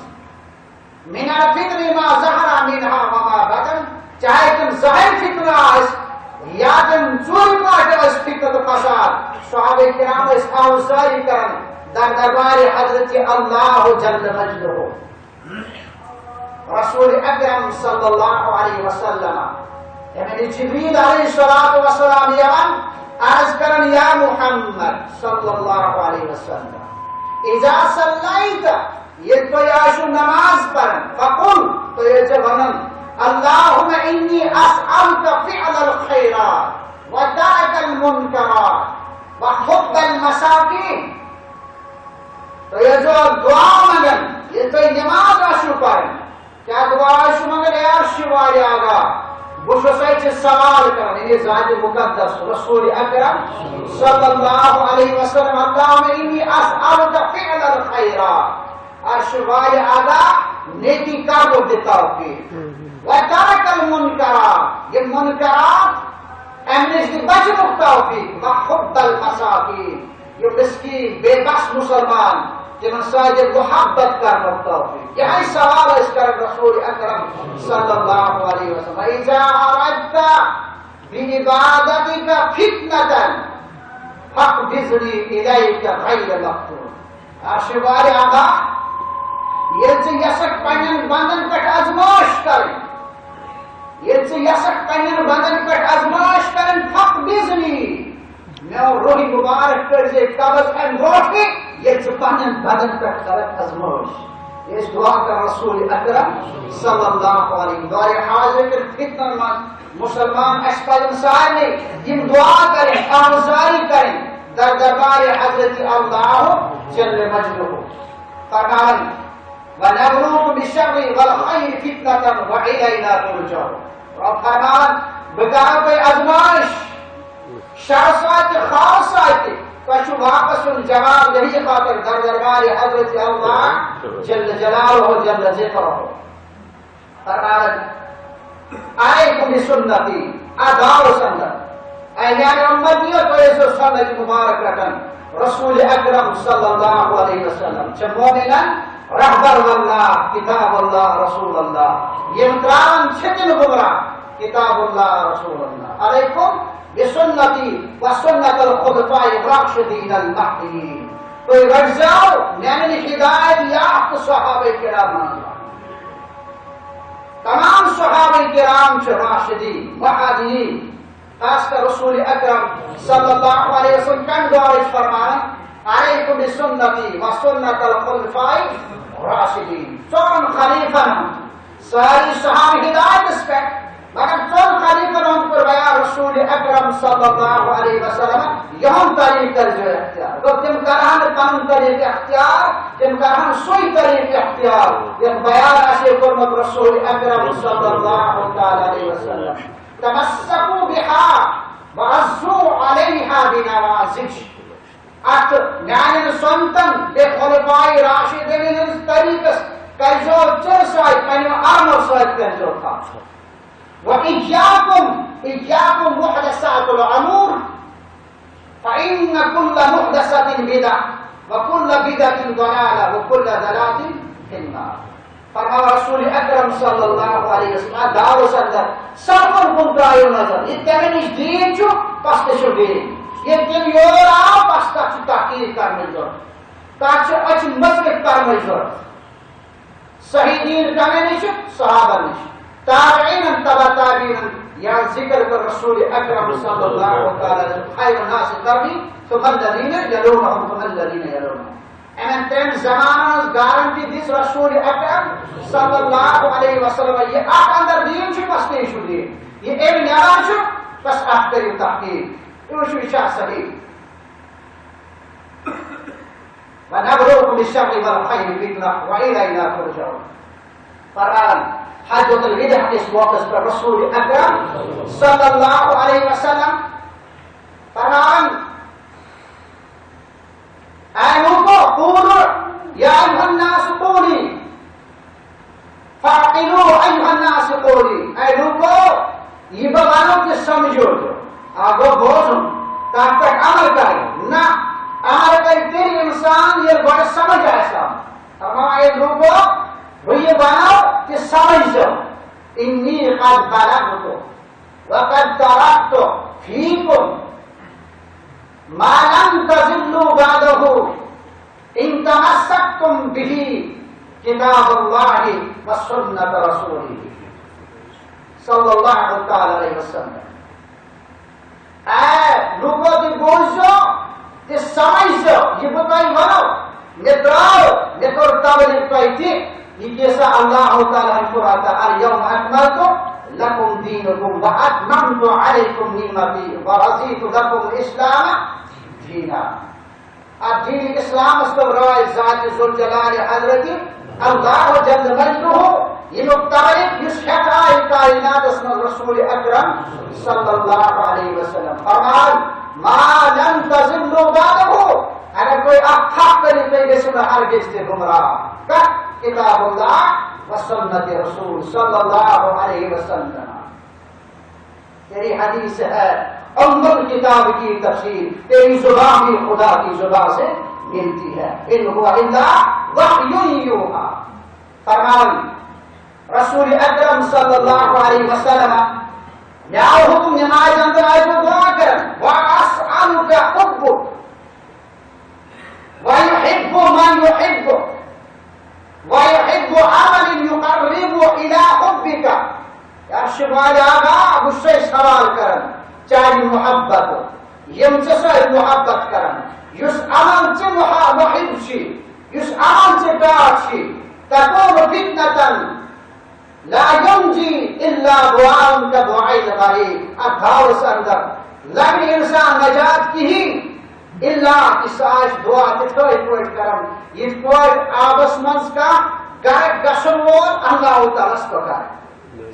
من الفتن ما ظہر منها وما بطن، چاہے تِم ظاہر فتنہٕ آسہِ یا تِم ژوٗرِ پاٹھۍ آسہِ فتنہٕ تہٕ فساد۔ صحابہ کرام ٲسۍ آوزاری کران در دربارِ حضرت اللہ جل مجدہ۔ رسول اکرم صلی اللہ علیہ وسلم، یعنی جبریل علیہ الصلوۃ والسلام یوان عرض کرن، یا محمد صلی اللہ علیہ وسلم، اذا صلیت، ییٚلہِ تُہۍ آسِو نماز پران، فقل، تُہۍ ٲسۍزیو ونان، اللہم انی اسألک فعل الخیرات و ترک المنکرات و حب المساکین۔ تُہۍ ٲسۍزیو دعا منگان، ییٚلہِ تُہۍ نماز آسِو پران۔ کیٛاہ دعا آسِو منگان؟ اے عرشِ والے آقا، بہٕ چھُسَے ژےٚ سوال کران، یعنی ذاتِ مُقدس رسول اکرم صلی اللہ علیہ وسلم، اللہم انی اسألک فعل الخیرات۔ عرش والِ اعلیٰ، نیکی کرنُک دِ توفیق۔ وترک المنکرات، یِم منکرات، اَمہِ نِش دِ بچنُک توفیق۔ وحب المساکین، یِم مسکین، بے بس مسلمان، تِمن سۭتۍ محبت کرنُک توفیق۔ یِہوٚے سوال ٲسۍ کران رسول اکرم صلی اللہ علیہ وسلم۔ وَإِذَا أَرَدْتَ بِعِبَادَتِكَ فِتْنَةً فَاقْبِضْنِي إِلَيْكَ غَيْرَ مَفْتُونٍ۔ عرش والِ اعلیٰ، ییٚلہِ ژٕ یژھکھ پننٮ۪ن بندن پٮ۪ٹھ آزمٲیش کرٕنۍ، ییٚلہِ ژٕ یژھکھ پننٮ۪ن بندن پٮ۪ٹھ آزمٲیش کرٕنۍ، فَاقْبِضْنِی، میون روح مبارک کٔرۍ زِ قبض امہِ برونٹھٕے، ییٚلہِ ژٕ پننٮ۪ن بندن پٮ۪ٹھ کرکھ آزمٲیش۔ یہِ ٲسۍ دعا کران رسول اکرم صلی اللہ علیہ وسلم۔ دورِ حاضر کٮ۪ن فتنن منٛز مسلمان، اسہِ پزن سارنٕے یِم دعا کرٕنۍ، آموزاری کرٕنۍ در دربارِ حضرت اللہ جل مجدہ۔ فرماوان، وَنَبْلُوكُم بِالشَّرِّ وَالْخَيْرِ فِتْنَةً وَإِلَيْنَا تُرْجَعُونَ۔ رب فرمان، بہٕ کرو تۄہہِ آزمائش، شر سۭتۍ تہِ، خیر سۭتۍ تہِ۔ تۄہہِ چھُ واپس یُن جواب دہی خٲطرٕ در دربارِ حضرت اللہ جل جلالہ جل ذکرہ۔ فرمان، علیکم بسنتی، آ دعوت سنت۔ اے میانہِ اُمتیو، تُہۍ ٲسِو سنت مبارک رٹان۔ رسول اکرم صلی اللہ علیہ وسلم چھِ مومنن رہبر واللہ، کتاب اللہ، رسول اللہ۔ یِم تراوان چھِ تِم گمراہ، کتاب اللہ، رسول اللہ۔ علیکم بسنتی و سنت الخلفاء الراشدین المہدیین۔ تُہۍ رٹزیو میانٮ۪ن ہدایت یافتہٕ صحابہ کرامن۔ تمام صحابہ کرام چھِ راشدین، مہدیین۔ خاص کر رسول اکرم صلی اللہ علیہ وسلم کمہِ دورٕچ فرمان؟ علیکم بسنتی و سنت الخلفاء الراشدین۔ ژورن خلیفن ہُنٛد، سٲری صحابہ ہدایتس پٮ۪ٹھ، مگر ژۄن خلیفن ہُنٛد کوٚر بیان رسول اکرم صلی اللہ علیہ وسلم، یِہُنٛد طریقہٕ کٔرزیو اختیار۔ گوٚو تِم کرہن نہٕ پنُن طریقہٕ اختیار، تِم کرہن سُے طریقہٕ اختیار یتھ بیان آسہِ کوٚرمُت رسول اکرم صلی اللہ تعالی علیہ وسلم۔ تمسکوا بها وعضوا علیها بالنواجذ۔ اتھ میانٮ۪ن سنتن، بیٚیہِ خلفائے راشدین ہٕنٛدِس طریقس کٔرزیو چِرٕ سۭتۍ، پننٮ۪و ارمو سۭتۍ کٔرزیو تھپھ۔ وإياكم، إياكم محدثات الأمور، فإن كل محدثة بدعة، وكل بدعة ضلالة، وكل ضلالة في النار۔ فرماوان رسول اکرم صلی اللہ علیہ وسلم، دعوت اندر سرپن کن ترایو نظر، یہ تمہیں نش دین چھو، پس تہ چھو دین۔ یہ دین یور آو، پس تک چھو تحقیق کرنے ضرورت۔ تک چھو اچھ مذہب کرنے ضرورت۔ صحیح دین کمے نش؟ صحابہ نش۔ تابعین، تبع تابعین، یا ذکر کر رسول اکرم صلی اللہ تعالی علیہ وسلم، خیر الناس قرنی ثم الذین یلونہم ثم الذین یلونہم۔ یمن ترین زمانن ہنز گارنٹی دِژ رسول اکرم صلی اللہ علیہ وسلم۔ یہ اکھ اندر دین چھ، بس تہ چھ دین۔ یہ امہ نیبر چھ، بس اتھ کٔرِو تحقیق۔ یہ چھ، یہ چھ صحیح۔ ونبلوکم بالشر والخیر فتنة وإلینا ترجعون۔ فرمان، حجۃ الوداع کس موقعس پر رسول اکرم صلی اللہ علیہ وسلم فرمان، اے لوکو، قولوا یا ایھا الناس قولی، فاعقلوا ایھا الناس قولی، اے لوکو، یہ بہ ونو تہ سمجھو تہ۔ اکھ گوٚو بوزُن، تتھ پٮ۪ٹھ عمل کرُن۔ نہ، عمل کرِ تیٚلہِ انسان ییٚلہِ گۄڈٕ سمجھ آسہِ آمُت۔ فرماوان، اے لوکو، بہٕ یہ ونو تہ سمجھ زیو۔ انی قد بلغت وقد ترکت فیکم ما لن تضلوا بعدہ ان تمسکتم بہ کتاب اللہ و سنت رسولہ صلی اللہ تعالی علیہ وسلم۔ اے لوکو، تُہۍ بوٗززیو تہٕ سمجھزیو، یہِ بہٕ تۄہہِ ونو، مےٚ درٛاو، مےٚ کوٚر تبلیغ تۄہہِ تہِ، یہِ کیسا اللہ تعالیٰ ہن فرماتا، الیوم اکملت لکم دینکم و اتممت علیکم نعمتی و رضیت لکم الاسلام دینا۔ اتھ دین اسلامس تل رٲے ذات ذوالجلال حضرت اللہ جل مجدہ، ییٚمیُک تبلیغ یُس ہٮ۪تھ آیہِ کائناتس منٛز رسول اکرم صلی اللہ علیہ وسلم فرمان، ما لم تضلوا بعده، اگر تُہۍ اکھ تھپھ کٔرِو تُہۍ گٔژھِو نہٕ ہرگز تہِ گمراہ۔ کتھ؟ کتاب اللہ و سنت رسول صلی اللہ علیہ وسلم۔ تیری حدیث ہے ام الکتاب کی تفسیر، تیری زبان بھی خدا کی زبان سے ملتی ہے، ان هو الا وحی یوحی۔ فرمائی رسول اکرم صلی اللہ علیہ وسلم، مےٚ آو حکم نماز اندر آسہِ دعا کرن، واسألک حبک، ویحب من یحبک، ویحب عمل یقرب الی حبک۔ یا شمال آغا، بہٕ چھُسے سوال کران چانہِ محبت، یِم ژےٚ سۭتۍ محبت کران، یُس عمل ژےٚ محا-، محب چھی، یُس عمل ژےٚ ٹاٹھ چھی، تکون فتنة لا ينجي إلا دعاء كدعاء الغريق۔ اتھ داورس اندر لگہِ نہٕ انسان نجات کہین، الا کہ سہ آسہِ دعا تتھے پٲٹھۍ کران، یتھ پٲٹھۍ آبس منٛز کانٛہہ گرک گژھن وول اللہ تعالیٰ ہس پکارِ۔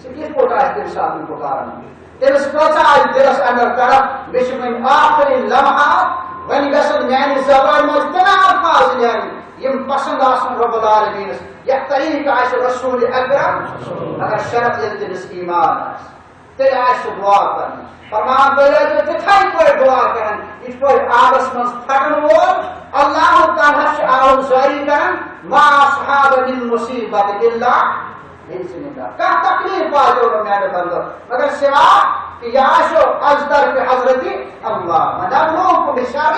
سہ کتھ پٲٹھۍ آسہِ تمہِ ساتہٕ پکاران؟ تٔمِس کۭژاہ آسہِ دِلس اندر تڑپ، مےٚ چھِ وۄنۍ آخری لمحات، وۄنۍ گژھن میانہِ زبانہِ منٛز تِم الفاظ نیرٕنۍ، یِم پسند آسن رب العالمینس۔ یتھ طریقہٕ آسہِ رسول اکرم، مگر شرط ییٚلہِ تٔمِس ایمان آسہِ، تیٚلہِ آسہِ سُہ دعا کران۔ فرمان، تُہۍ ٲسۍزیو تِتھے پٲٹھۍ دعا کران، یِتھ پٲٹھۍ آبس منٛز پھٹن وول اللہ تعالیٰ چھُ آب جٲری کران، ما اصاب من مصیبت الا باذن اللہ۔ کانٛہہ تکلیف واتیو نہٕ میانہِ بندو، مگر سوا کہ یہِ آسیو از طرف حضرت اللہ۔ ونبلوکم بالشر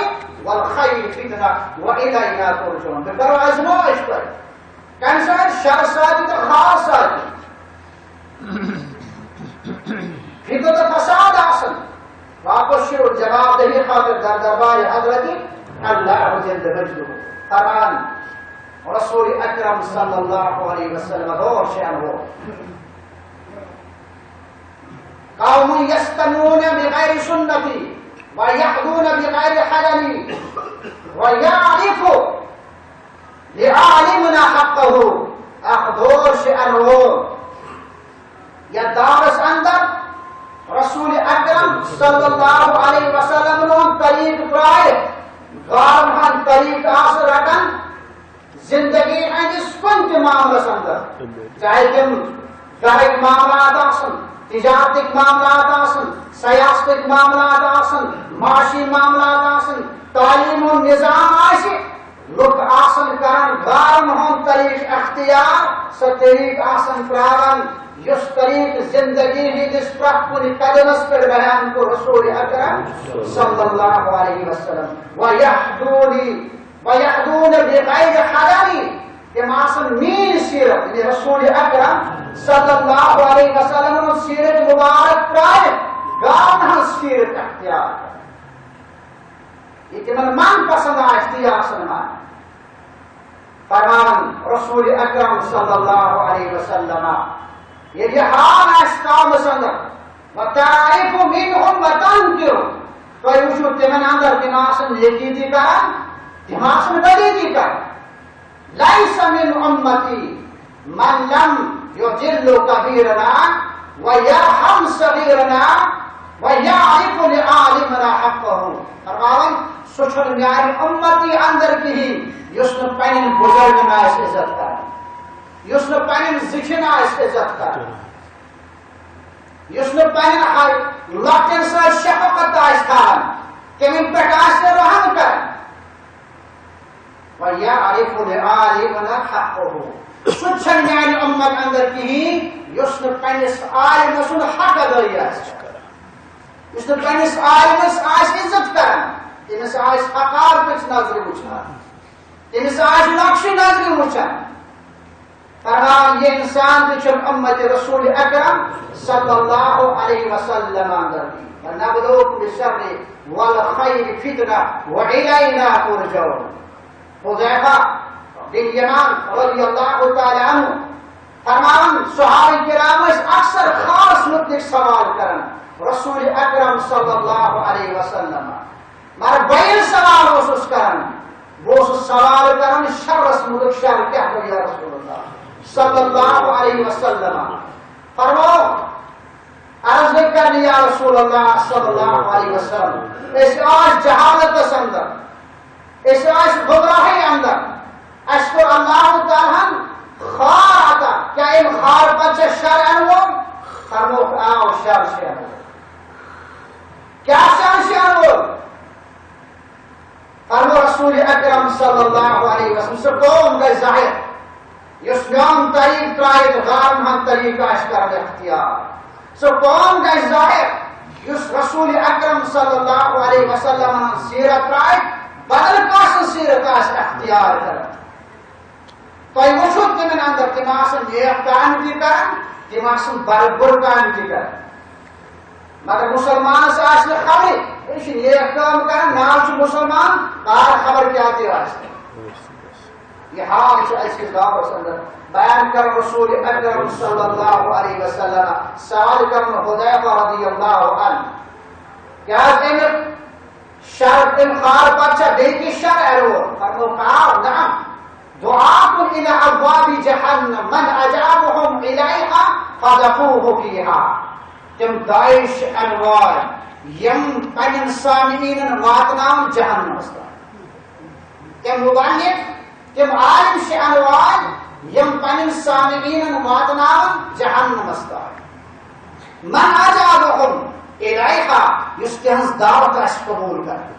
والخیر فتنہ والینا ترجعون۔ بہٕ کرو آزمٲیش تۄہہِ۔ کمہِ سۭتۍ؟ شر سۭتۍ تہٕ خیر سۭتۍ۔ فتنہٕ تہٕ فساد آسن۔ واپس چھُ جواب دہی خٲطرٕ در دربار حضرت اللہ جل مجدہ۔ فرمان رسول اکرم صلی اللہ علیہ وسلم دور شعر ہو۔ قوم یستنون بغیر سنتی ویحدون بغیر حللی ویعرف لعالمنا حقہ۔ اکھ دور چھُ انور یتھ دورس اندر رسول اکرم صلی اللہ علیہ وسلم ہُنٛد طریق پرائے، غارن ہُنٛد طریق آسہٕ رٹان زندگی ہٕنٛدِس کُنہِ تہِ معاملس اندر، چاہے تِم گرٕکۍ معاملات آسن، تجارتٕکۍ معاملات آسن، سیاستٕکۍ معاملات آسن، معاشی معاملات آسن، تعلیم ہُنٛد نظام آسہِ، لُکھ آسن کران غارن ہُنٛد طریق اختیار، سُہ طریق آسن تراوان، یُس طریق زندگی ہٕنٛدِس پرٛٮ۪تھ کُنہِ قدمس پٮ۪ٹھ بیان کوٚر رسول اکرم صلی اللہ علیہ وسلم۔ ویحدونی، ویحدون بغیر حللی، تِم آسن میٲنۍ سیرت، یعنی رسول اکرم صلی اللہ علیہ وسلم ہُنٛد سیرت مبارک ترٲوِتھ، غارن ہٕنٛز سیرت اختیار کران۔ یہِ تِمن من پسند آسہِ، تی آسن من۔ فرمان رسول اکرم صلی اللہ علیہ وسلم، ییٚلہِ یہِ حال آسہِ قومس اندر، وتعرف منهم وتنکر، تُہۍ وٕچھِو تِمن اندر، تِم آسن نیکی تہِ کران، تِم آسن بدی تہِ کران۔ لیس من امتی من لم یجل کبیرنا ویرحم صغیرنا ویعرف لعالمنا حقہ۔ فرماوان، سُہ چھُنہٕ میانہِ امتی اندر کِہیٖنۍ یُس نہٕ پننٮ۪ن بزرگن آسہِ عزت کران، یُس نہٕ پننٮ۪ن زِٹھٮ۪ن آسہِ عزت کران، یُس نہٕ پننٮ۪ن ہا-، لۄکٹٮ۪ن سۭتۍ شفقت آسہِ تھاوان، تِمن پٮ۪ٹھ آسہِ نہٕ رحم کران۔ وَيَعْرِفُ لِعَالِمِنَا حَقَّهُ۔ سُہ چھُنہٕ میانہِ اُمت اندر کِہیٖنۍ یُس نہٕ پننِس عالمہٕ سُنٛد حق ادٲیی آسہِ کران، یُس نہٕ پننِس عالمس آسہِ عزت کران، تٔمِس آسہِ حقارتٕچ نظرِ وٕچھان، تٔمِس آسہِ لۄکچہِ نظرِ وٕچھان۔ فرمان، یہِ انسان تہِ چھُنہٕ اُمت رسول اکرم صلی اللہ علیہ وسلم اندر کِہیٖنۍ۔ وَنَبْلُوكُمْ بِالشَّرِّ وَالْخَيْرِ فِتْنَةً وَإِلَيْنَا تُرْجَعُونَ۔ حذیفہ بن یمان رضی اللہ تعالی عنہ فرماوان، صحابہ کرام ٲسۍ اکثر خاص متعلق سوال کران رسول اکرم صلی اللہ علیہ وسلم۔ مگر بہٕ ییٚلہِ سوال اوسُس کران، بہٕ اوسُس سوال کران شرس متعلق، شر کیٛاہ گوٚو یا رسول اللہ؟ صلی اللہ علیہ وسلم۔ فرماو، عرض گٔے کرنہٕ، یا رسول اللہ صلی اللہ علیہ وسلم، أسۍ ٲسۍ جہالتس اندر، أسۍ ٲسۍ گمراہی اندر، اَسہِ کوٚر اللہ تعالیٰ ہن خار عطا۔ کیٛاہ اَمہِ خار پتہٕ چھا شر یِنہٕ وول؟ فرمووُکھ، آو، شر چھُ یِنہٕ وول۔ کیٛاہ شر چھُ یِنہٕ وول؟ فرمو رسول اکرم صلی اللہ علیہ وسلم، سُہ قوم گژھِ ظاہر، یُس میون طریق ترٛایہِ تہٕ غارن ہُنٛد طریق آسہِ کران اختیار۔ سُہ قوم گژھِ ظاہر، یُس رسول اکرم صلی اللہ علیہ وسلم ہٕنٛز سیرت ترٛایہِ، بدل کانٛہہ سٕنٛز سیرت آسہِ اختیار کران۔ تۄہہِ وٕچھِو تِمن اندر، تِم آسن نیک کامہِ تہِ کران، تِم آسن بر-، بُرٕ کامہِ تہِ کران۔ مگر مُسلمانس آسہِ نہٕ خبرٕے، یہِ چھُ نیک کٲم کران، ناو چھُ مُسلمان، کار خبر کیٛاہ تہِ آسہِ۔ یہِ حال چھُ أزکِس دورس اندر۔ بیان کران رسول اکرم صلی اللہ علیہ وسلم، سوال کران حذیفہ رضی اللہ عنہ، کیٛاہ اَمیُک شر، اَمہِ خار پتہٕ چھا بیٚیہِ کینٛہہ شر یِنہٕ وول؟ فرمووُکھ، آ، نعم۔ دعاة إلى أبواب جهنم، من أجابهم إليها قذفوه فيها۔ تِم داعش چھِ یِنہٕ وٲلۍ، یِم پننٮ۪ن سامعیٖنن واتناون جہنمس تام۔ تِم مبلغ، تِم عالم چھِ یِنہٕ وٲلۍ، یِم پننٮ۪ن سامعیٖنن واتناون جہنمس تام۔ من أجابهم إليها، یُس تِہنٛز دعوت آسہِ قبول کران،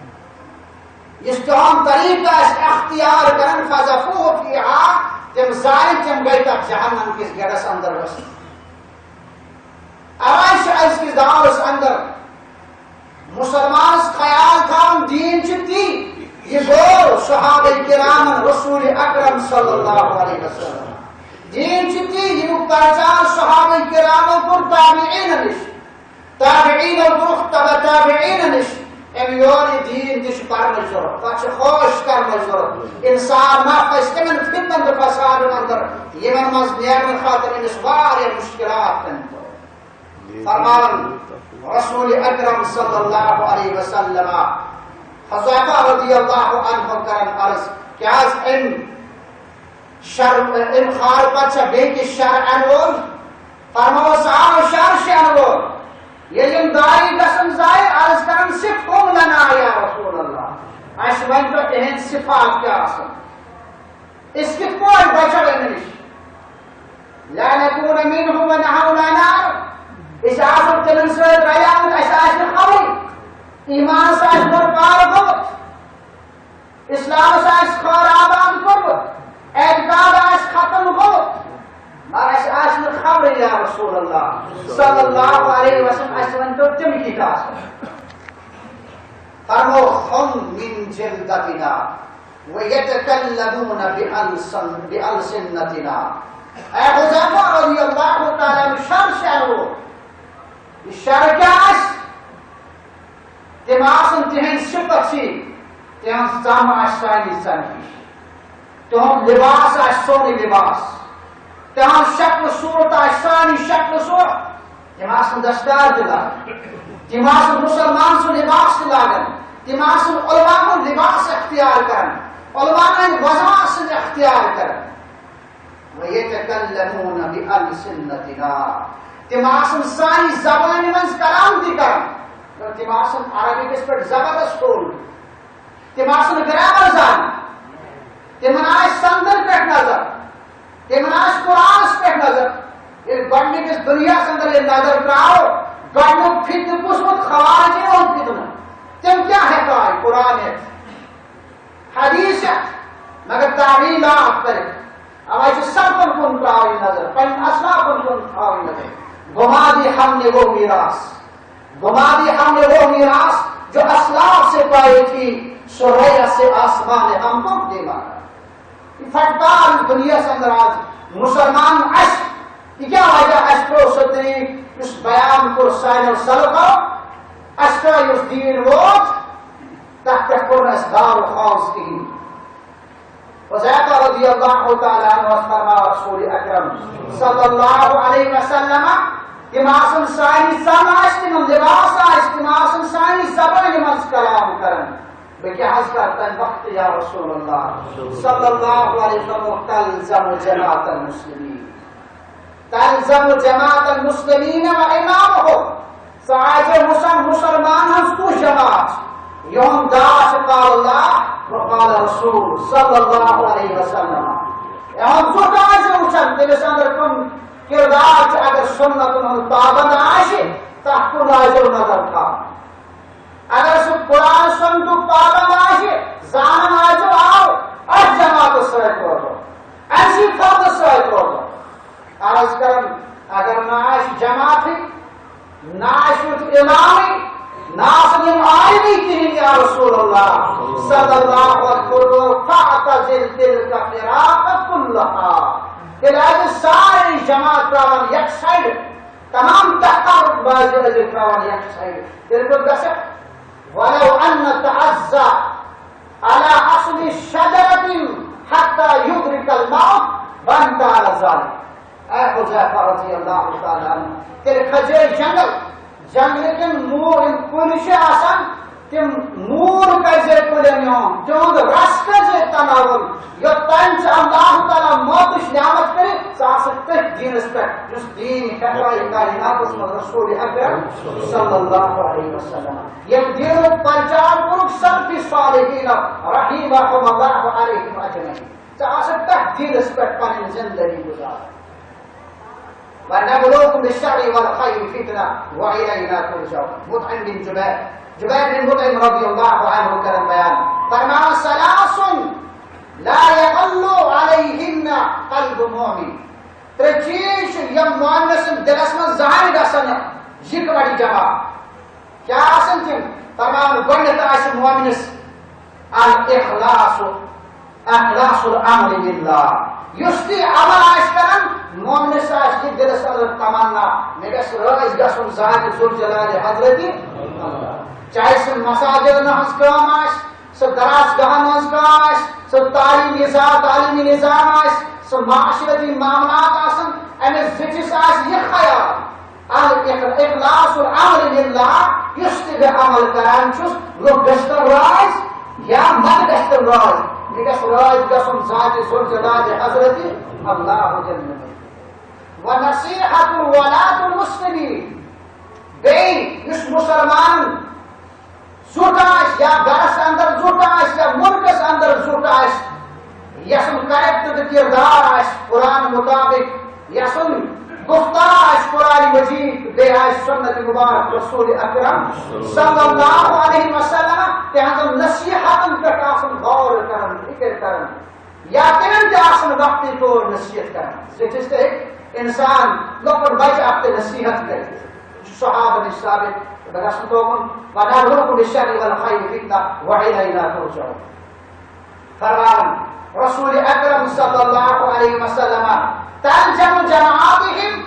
یُس تِہُنٛد طریقہٕ آسہِ اختیار کران، قذفوه فيها، تِم زالن، تِم گٔے تتھ جہنم کِس گیٹس اندر ؤسِتھ۔ اوے چھُ أزکِس دورس اندر مُسلمانس خیال تھاوُن، دیٖن چھُ تی، یہِ گوٚو صحابہ کرامن رسول اکرم صلی اللہ علیہ وسلم۔ دیٖن چھُ تی، ییٚمیُک پہچان صحابہ کرامو کوٚر تابعیٖنن نِش، تابعیٖنو کوٚرُکھ تبع تابعیٖنن نِش۔ أمۍ یور یہِ دیٖن تہِ چھُ پرنٕچ ضروٗرت، تتھ چھِ خٲہِش کرنٕچ ضروٗرت۔ انسان ما پھسہِ تِمن فتنن تہٕ فسادن اندر، یِمن منٛز نیرنہٕ خٲطرٕ أمِس واریاہ مشکلات پٮ۪ن۔ فرماوان رسول اکرم صلی اللہ علیہ وسلم، حذیفہ رضی اللہ عنہ کران عرض، کیٛاہ از أمۍ شر، أمۍ خار پتہٕ چھا بیٚیہِ کینٛہہ شر یِنہٕ وول؟ فرمووُس، آ، شر چھُ یِنہٕ وول۔ ییٚلہِ یِم داعی گژھن ظاہر، عرض کران، صفهم لنا یا رسول اللہ، اَسہِ ؤنۍ تو تِہنٛدۍ صفات کیٛاہ آسن۔ أسۍ کِتھ پٲٹھۍ بچو اَمہِ نِش؟ لا نکون منهم ونحن لا نعلم۔ أسۍ آسو تِمن سۭتۍ رلیمٕتۍ، اَسہِ آسہِ نہٕ خبرٕے۔ ایمانس آسہِ برپار گوٚمُت، اسلامس آسہِ خٲر آباد کوٚرمُت، اعتقاد آسہِ ختم گوٚمُت، مگر اَسہِ آسہِ نہٕ خبرٕے، یا رسول اللہ صلی اللہ علیہ وسلم، اَسہِ ؤنۍ تو تِم کِتھ آسن۔ فرمو، هم من جلدتنا ويتكلمون بألسن-، بألسنتنا۔ اے حذیفہ رضی اللہ تعالیٰ عنہ، شر شر وہ۔ یہ شر کیا آسہِ؟ تِم آسن تِہنٛدۍ صفت چھِ، تِہنٛز ژم آسہِ سانہِ ژمہِ ہِش۔ تِہُنٛد لباس آسہِ سونُے لباس۔ تِہنٛز شکل صورت آسہِ سانہِ شکل صورت۔ تِم آسن دستار تہِ لاگان۔ تِم آسن مُسلمان سُنٛد لباس تہِ لاگان۔ تِم آسن علماء ہُنٛد لباس اختیار کران۔ علماء ہٕنٛدۍ وضع آسن اختیار کران۔ وَيَتَكَلَّمُونَ بِأَلْسِنَتِنَا۔ تِم آسن سانہِ زبانہِ منٛز کلام تہِ کران۔ تِم آسن عربی کِس پٲٹھۍ زبردست پوٚل۔ تِم آسن گرامر زانان۔ تِمن آسہِ سندن پٮ۪ٹھ نظر۔ تِمن آسہِ قرآنس پٮ۪ٹھ نظر۔ ییٚلہِ گۄڈٕنِکِس دُنیاہس اندر ییٚلہِ نظر ترٛاوو، گۄڈٕنیُک فتنہٕ کُس ووت؟ خوارجن ہُنٛد فتنہٕ۔ تِم کیٛاہ ہٮ۪کان قرآن ہٮ۪تھ؟ حدیث ہٮ۪تھ، مگر تعویلات کٔرِتھ۔ اوے چھِ سلفن کُن ترٛاوٕنۍ نظر، پننٮ۪ن اسلافن کُن ترٛاوٕنۍ نظر۔ گما دی ہم نے وہ میراث، گما دی ہم نے وہ میراث جو اسلاف سے پائی تھی، ثریا سے آسمان ہم کو دے مارا۔ یہ پھٹکار اس دنیا سے اندر آج مسلمان اَسہِ، یہ کیا وجہ اَسہِ ترٛوو سُہ طریق یُس بیان کوٚر سانیو سلفو؟ اَسہِ ترٛوو یُس دین ووت، تتھ پٮ۪ٹھ کوٚر نہٕ اَسہِ دار و خاص کِہیٖنۍ۔ حذیفہ رضی اللہ تعالیٰ عنہ فرماو رسول اکرم صلی اللہ علیہ وسلم، تِم آسن سانہِ زبان آسہِ، تِمن لباس آسہِ، تِم آسن سانہِ زبانہِ منٛز کلام کران۔ بہٕ کیٛاہ حظ کرٕ تمہِ وقتہٕ یا رسول اللہ صلی اللہ علیہ وسلم، تلزم جماعت المسلمین۔ تلزم جماعت المسلمین و امامهم۔ سُہ آسہِ مُسل-، مُسلمان ہٕنٛز کُس جماعت؟ یِہُنٛد داع چھُ قال اللہ و قال رسول صلی اللہ علیہ وسلم۔ یِہُنٛد زُٹھ آسہِ وٕچھان، تٔمِس اندر کٕم کردار چھِ، اگر سُنتن ہُنٛد پابند آسہِ، تَتھ کُن لٲزِو نظر تھاوٕنۍ۔ اگر سُہ قرآن سُنتُک پابند آسہِ، زانان آسہِ، آو، اَتھ جماعتس سۭتۍ روزو، اَمہِ سٕے فردس سۭتۍ روزو۔ عرض کران، اگر نہ آسہِ جماعتٕے، نہ آسہِ یُتھ امامٕے، نہ آسن یِم عالمٕے کِہیٖنۍ، یا رسول اللہ صلی اللہ علیہ وسلم، فاعتزل تلک فرق کلہا۔ تیٚلہِ آسہِ سارے جماعت ترٛاوان یکسر، تمام تفرق بازی أنٛدرۍ ترٛاوان یتھ سایڈ۔ تیٚلہِ کوٚت گژھکھ؟ ولو ان تعضا علی اصل شجرة حتی یدرک الموت وانت علی ذلک۔ اے حذیفہ رضی اللہ تعالیٰ عنہ، تیٚلہِ کھسے جنگل، جنگلہٕ کٮ۪ن موٗ-، یِم کُلۍ چھِ آسان، تِم موٗل کٔرۍ زِ کُلٮ۪ن یِم، تِہُنٛد رس کٔرۍ زِ تناول، یوٚتام ژٕ اللہ تعالیٰ موتٕچ نعمت کٔرِتھ، ژٕ آسکھ تٔتھۍ دیٖنس پٮ۪ٹھ، یُس دیٖن ہدایت کائناتس منٛز رسول اکرم صلی اللہ علیہ وسلم، ییٚمہِ دیٖنُک پرچار کوٚرُکھ سلفی صالحین رحمہم اللہ علیہم اجمعین۔ ژٕ آسکھ تٔتھۍ دیٖنس پٮ۪ٹھ پنٕنۍ زندگی گُزاران۔ ونبلوکم بالشر والخیر فتنة وإلینا ترجعون۔ مطعم بن جبیر، جبیر بن مطعم رضی اللہ عنہ کرن بیان، فرماوان، ثلاث لا یغلو علیہن قلب مؤمن۔ ترٛےٚ چیٖز چھِ یِم مؤمنہٕ سٕنٛدِ دِلس منٛز زانٛہہ گژھن نہٕ یِکوَٹہٕ جمع۔ کیٛاہ آسن تِم؟ فرماوان، گۄڈٕنیتھ آسہِ مؤمنس الاخلاص، اخلاص العمل للہ۔ یُس تہِ عمل آسہِ کران، مؤمنس آسہِ یہِ دِلس اندر تمنا، مےٚ گژھِ رٲضۍ گژھُن ذاتِ ذوالجلال حضرت اللہ۔ چاہے سُہ مساجدن ہٕنٛز کٲم آسہِ، سُہ درس گاہن ہٕنٛز کٲم آسہِ، سُہ تعلیمی نظام، تعلیمی نظام آسہِ، سُہ معاشرتی معاملات آسن، أمِس زِٹھِس آسہِ یہِ خیال، الاخلاص العمل للہ، یُس تہِ بہٕ عمل کران چھُس، لُکھ گژھن رٲضۍ یا مت گژھن رٲضۍ، مےٚ گژھِ رٲضۍ گژھُن ذاتِ ذوالجلال حضرت اللہ جل۔ ونصیحت ولاۃ المسلمین، بیٚیہِ یُس مُسلمان زُٹھ آسہِ یا گرس اندر زُٹھ آسہِ یا مُلکس اندر زُٹھ آسہِ، یسُن کریکٹر تہٕ کردار آسہِ قرآن مطابق، یسُن گفتار آسہِ قرآن مجید، بیٚیہِ آسہِ سنت مبارک رسول اکرم صلی اللہ علیہ وسلم، تہنٛزن نصیحتن پٮ۪ٹھ آسُن غور کران، فکر کران۔ یا تِمن تہِ آسن وقتی طور نصیحت کران۔ زِٹھِس تہِ ہیٚکہِ انسان، لۄکُٹ بچہِ اکھ تہِ نصیحت کٔرِتھ۔ یہِ چھُ صحابہ نِش ثابت۔ بہٕ گژھٕ نہٕ توکُن، ونبلوکم بالشر والخیر فتنة وإلینا ترجعون۔ فرمان رسول اکرم صلی اللہ علیہ وسلم، تلزم جماعتہم،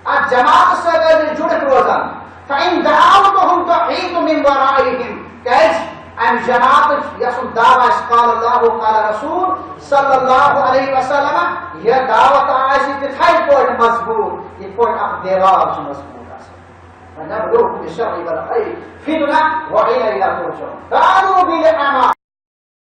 اتھ جماعتس سۭتۍ ٲسۍ جُڑِتھ روزان۔ فإن دعوتهم تحيط من ورائهم۔ کیازِ؟ امہِ جماعتٕچ یسُن دعویٰ آسہِ قال اللہ قال رسول صلی اللہ علیہ وسلم، یہِ دعوت آسہِ تِتھے پٲٹھۍ مضبوط، یِتھ پٲٹھۍ اکھ دیوار چھُ مضبوط آسان۔ ونبلوکم بالشر والخیر فتنة وإلینا ترجعون۔ قالوا بلى أما